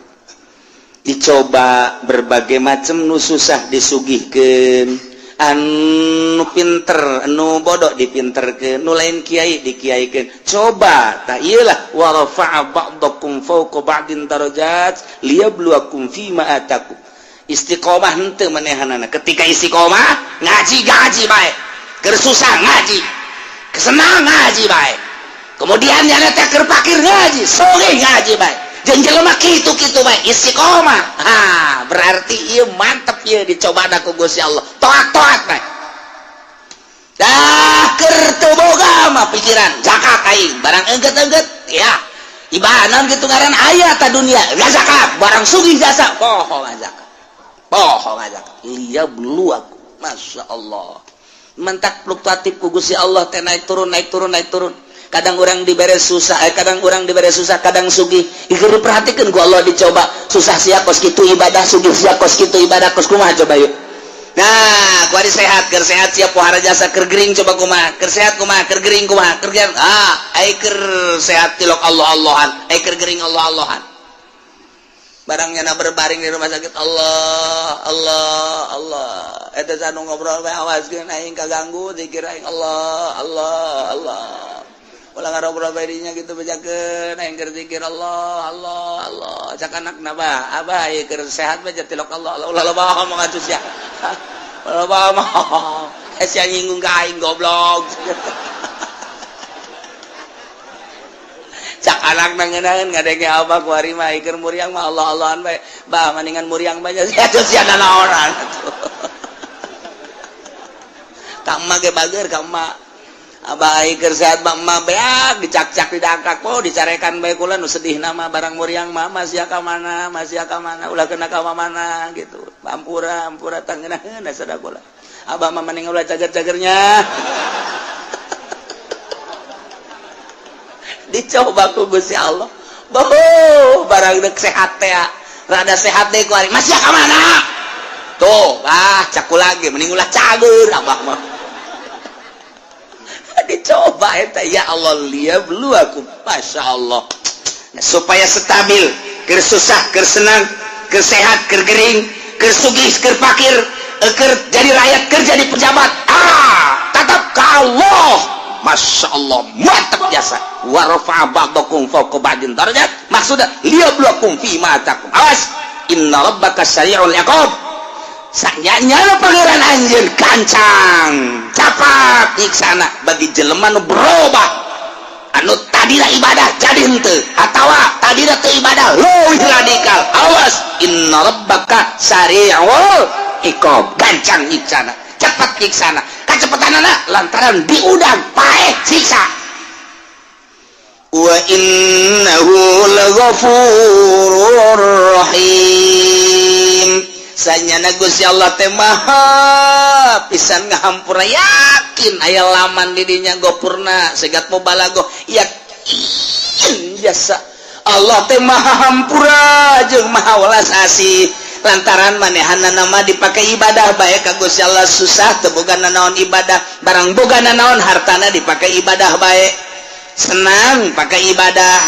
dicoba berbagai macam, nu susah disugihkeun, anu pinter, anu bodoh dipinterkeun, nu lain kiai dikiaikeun. Coba tak iyalah, wa rafa'a ba'dakum fawqa ba'din darajat liyabluwakum fima atakum. Istiqomah henteu manehanana. Ketika istiqomah ngaji, ngaji bae, keur susah ngaji, kesenang ngaji bae, kemudian nyana teh keur pakir ngaji, sugih ngaji bae, jeung jelema kitu-kitu bae istiqomah. Ha, berarti ieu mantep, ieu dicoba ku Gusti Allah, toat-toat bae. Dah keur teu boga mah pikiran zakat aing, barang engget-engget ya ibanan gitu, ngaran aya ta dunia ya zakat, barang sugih jasa poho zakat, poho zakat. Liyabluwakum, Masya Allah, mentak fluktuatif ku Gusti Allah teh, naik turun, naik turun, naik turun. Kadang orang dibere susah, kadang orang dibere susah, kadang sugih. Ieu diperhatikan ku Allah, dicoba susah sia kos kitu ibadah, sugih sia kos kitu ibadah, kos kumaha coba yuk. Nah, kuari sehat, keur sehat sia pohara jasa, keur gering coba kumaha, keur sehat kumaha, keur gering kumaha, keur gering ah, ai keur sehat tilok Allah Allahan, ai keur gering Allah Allahan. Barangnya na berbaring di rumah sakit, Allah Allah Allah. Eta sanu ngobrol bae, awaskeun aing kaganggu zikir aing, Allah Allah Allah. Ulah ngarobrol bae dinya gitu, bejakeun aing keur zikir Allah Allah Allah. Cak anakna, "Bah, abah ieu keur sehat bae tilok Allah Allah, ulah loba ngomong atuh sia. Ulah loba ngomong. Eh, sia nyinggung ka aing, goblok." Cak anak nangeunaheun ngadenge abah kuari mah keur muriang mah Allah Allahan bae. "Bah, mendingan muriang bae sia atuh, sia nanaonan atuh." Ka emak ge bager ka emak. Abah ai keur sehat mah emak beak dicak-cak, didangkak, oh dicarekan bae kula. Nu sedih nama barang muriang mah, masih ka mana, masih ka mana, ulah kena ka mana gitu. Ampura, ampura, tangeunaheun sada kula. Abah mah mending ulah cager-cagernya. Dicoba ku Gusti Allah. Boh, barang dek sehat teh, rada sehat deh kuari. Masih ka mana? Tuh, ah caku lagi mending ulah cager abah mah. Dicoba eta ya Allah, liyabluwakum, Masya Allah. Nah, supaya stabil, keur susah, keur senang, keur sehat, keur gering, keur sugih, keur pakir, keur jadi rakyat, keur jadi pejabat, ah tetap ke Allah. Masya Allah, mantap jasa. Wa rafa'a ba'dakum fawqa ba'din darajat, maksudnya liyabluwakum fi ma atakum. Awas, inna rabbaka sari'ul iqab. Sanyanya Pangeran anjeun gancang capat nyiksana bagi jelema nu berubah, anu tadina ibadah jadi henteu, atawa tadina teu ibadah leuwih radikal. Awas, inna rabbaka sari'ul iqab, gancang nyiksana, cepat nyiksana. Kacepetanana lantaran diudang paeh siksa. Wa innahu laghafurur rahim. Sanyana Gusti Allah teh maha pisan ngahampura, yakin aya laman di dinya gopurna segat mubalagoh, yakin jasa Allah teh maha hampura jeung maha welas asih. Lantaran manehana nama dipakai ibadah bae ka Gusti Allah, susah teu boga nanaon ibadah, barang boga nanaon hartana dipakai ibadah bae, senang pakai ibadah,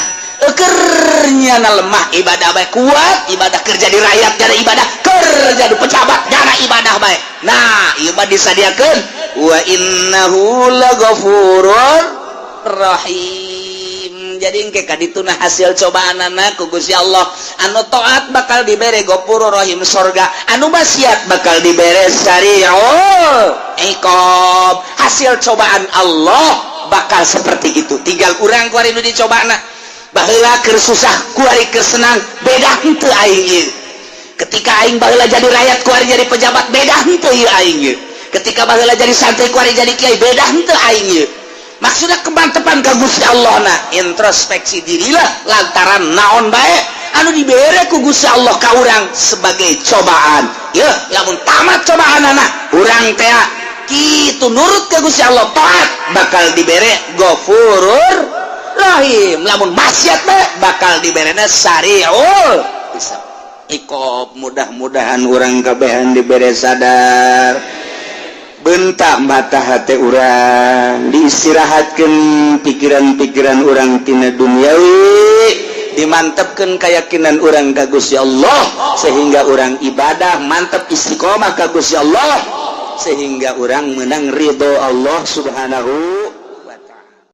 kernya na lemah ibadah bae, kuat ibadah, kerja di rakyat jadi ibadah, kerja di pejabat jana ibadah bae. Nah, ieu mah disadiakeun wa innahu laghafurur rahim. Jadi engke kadituna hasil cobaanana ku Gusti Allah, anu taat bakal dibere Ghafurur Rahim sorga, anu maksiat bakal dibere sari'ul iqab. Hasil cobaan Allah. bakal seperti itu. Tinggal urang kuari nu dicobana. Baheula keur susah, kuari keur senang, beda henteu aing ieu? Ketika aing baheula jadi rakyat, kuari jadi pejabat, beda henteu ieu aing ieu? Ketika baheula jadi santri, kuari jadi kiai, beda henteu aing ieu? Maksudnya kemantepan ka Gusti Allah. Nah, introspeksi dirilah, lantaran naon bae anu dibere ku Gusti Allah ka urang sebagai cobaan ya. Lamun tamat cobaan, anak urang teh kitu nurut ke Gusti Allah, taat, bakal dibere Gofurur Rahim. Lamun maksiat bae, bakal diberena sariul hisab. Ikop. Mudah-mudahan urang kabehan dibere sadar, bentak mata hati urang, diistirahatkan pikiran-pikiran urang tina duniawi, dimantapkan keyakinan urang ka Gusti Allah, sehingga urang ibadah mantap, istiqomah ka Gusti Allah, sehingga urang menang ridho Allah Subhanahu.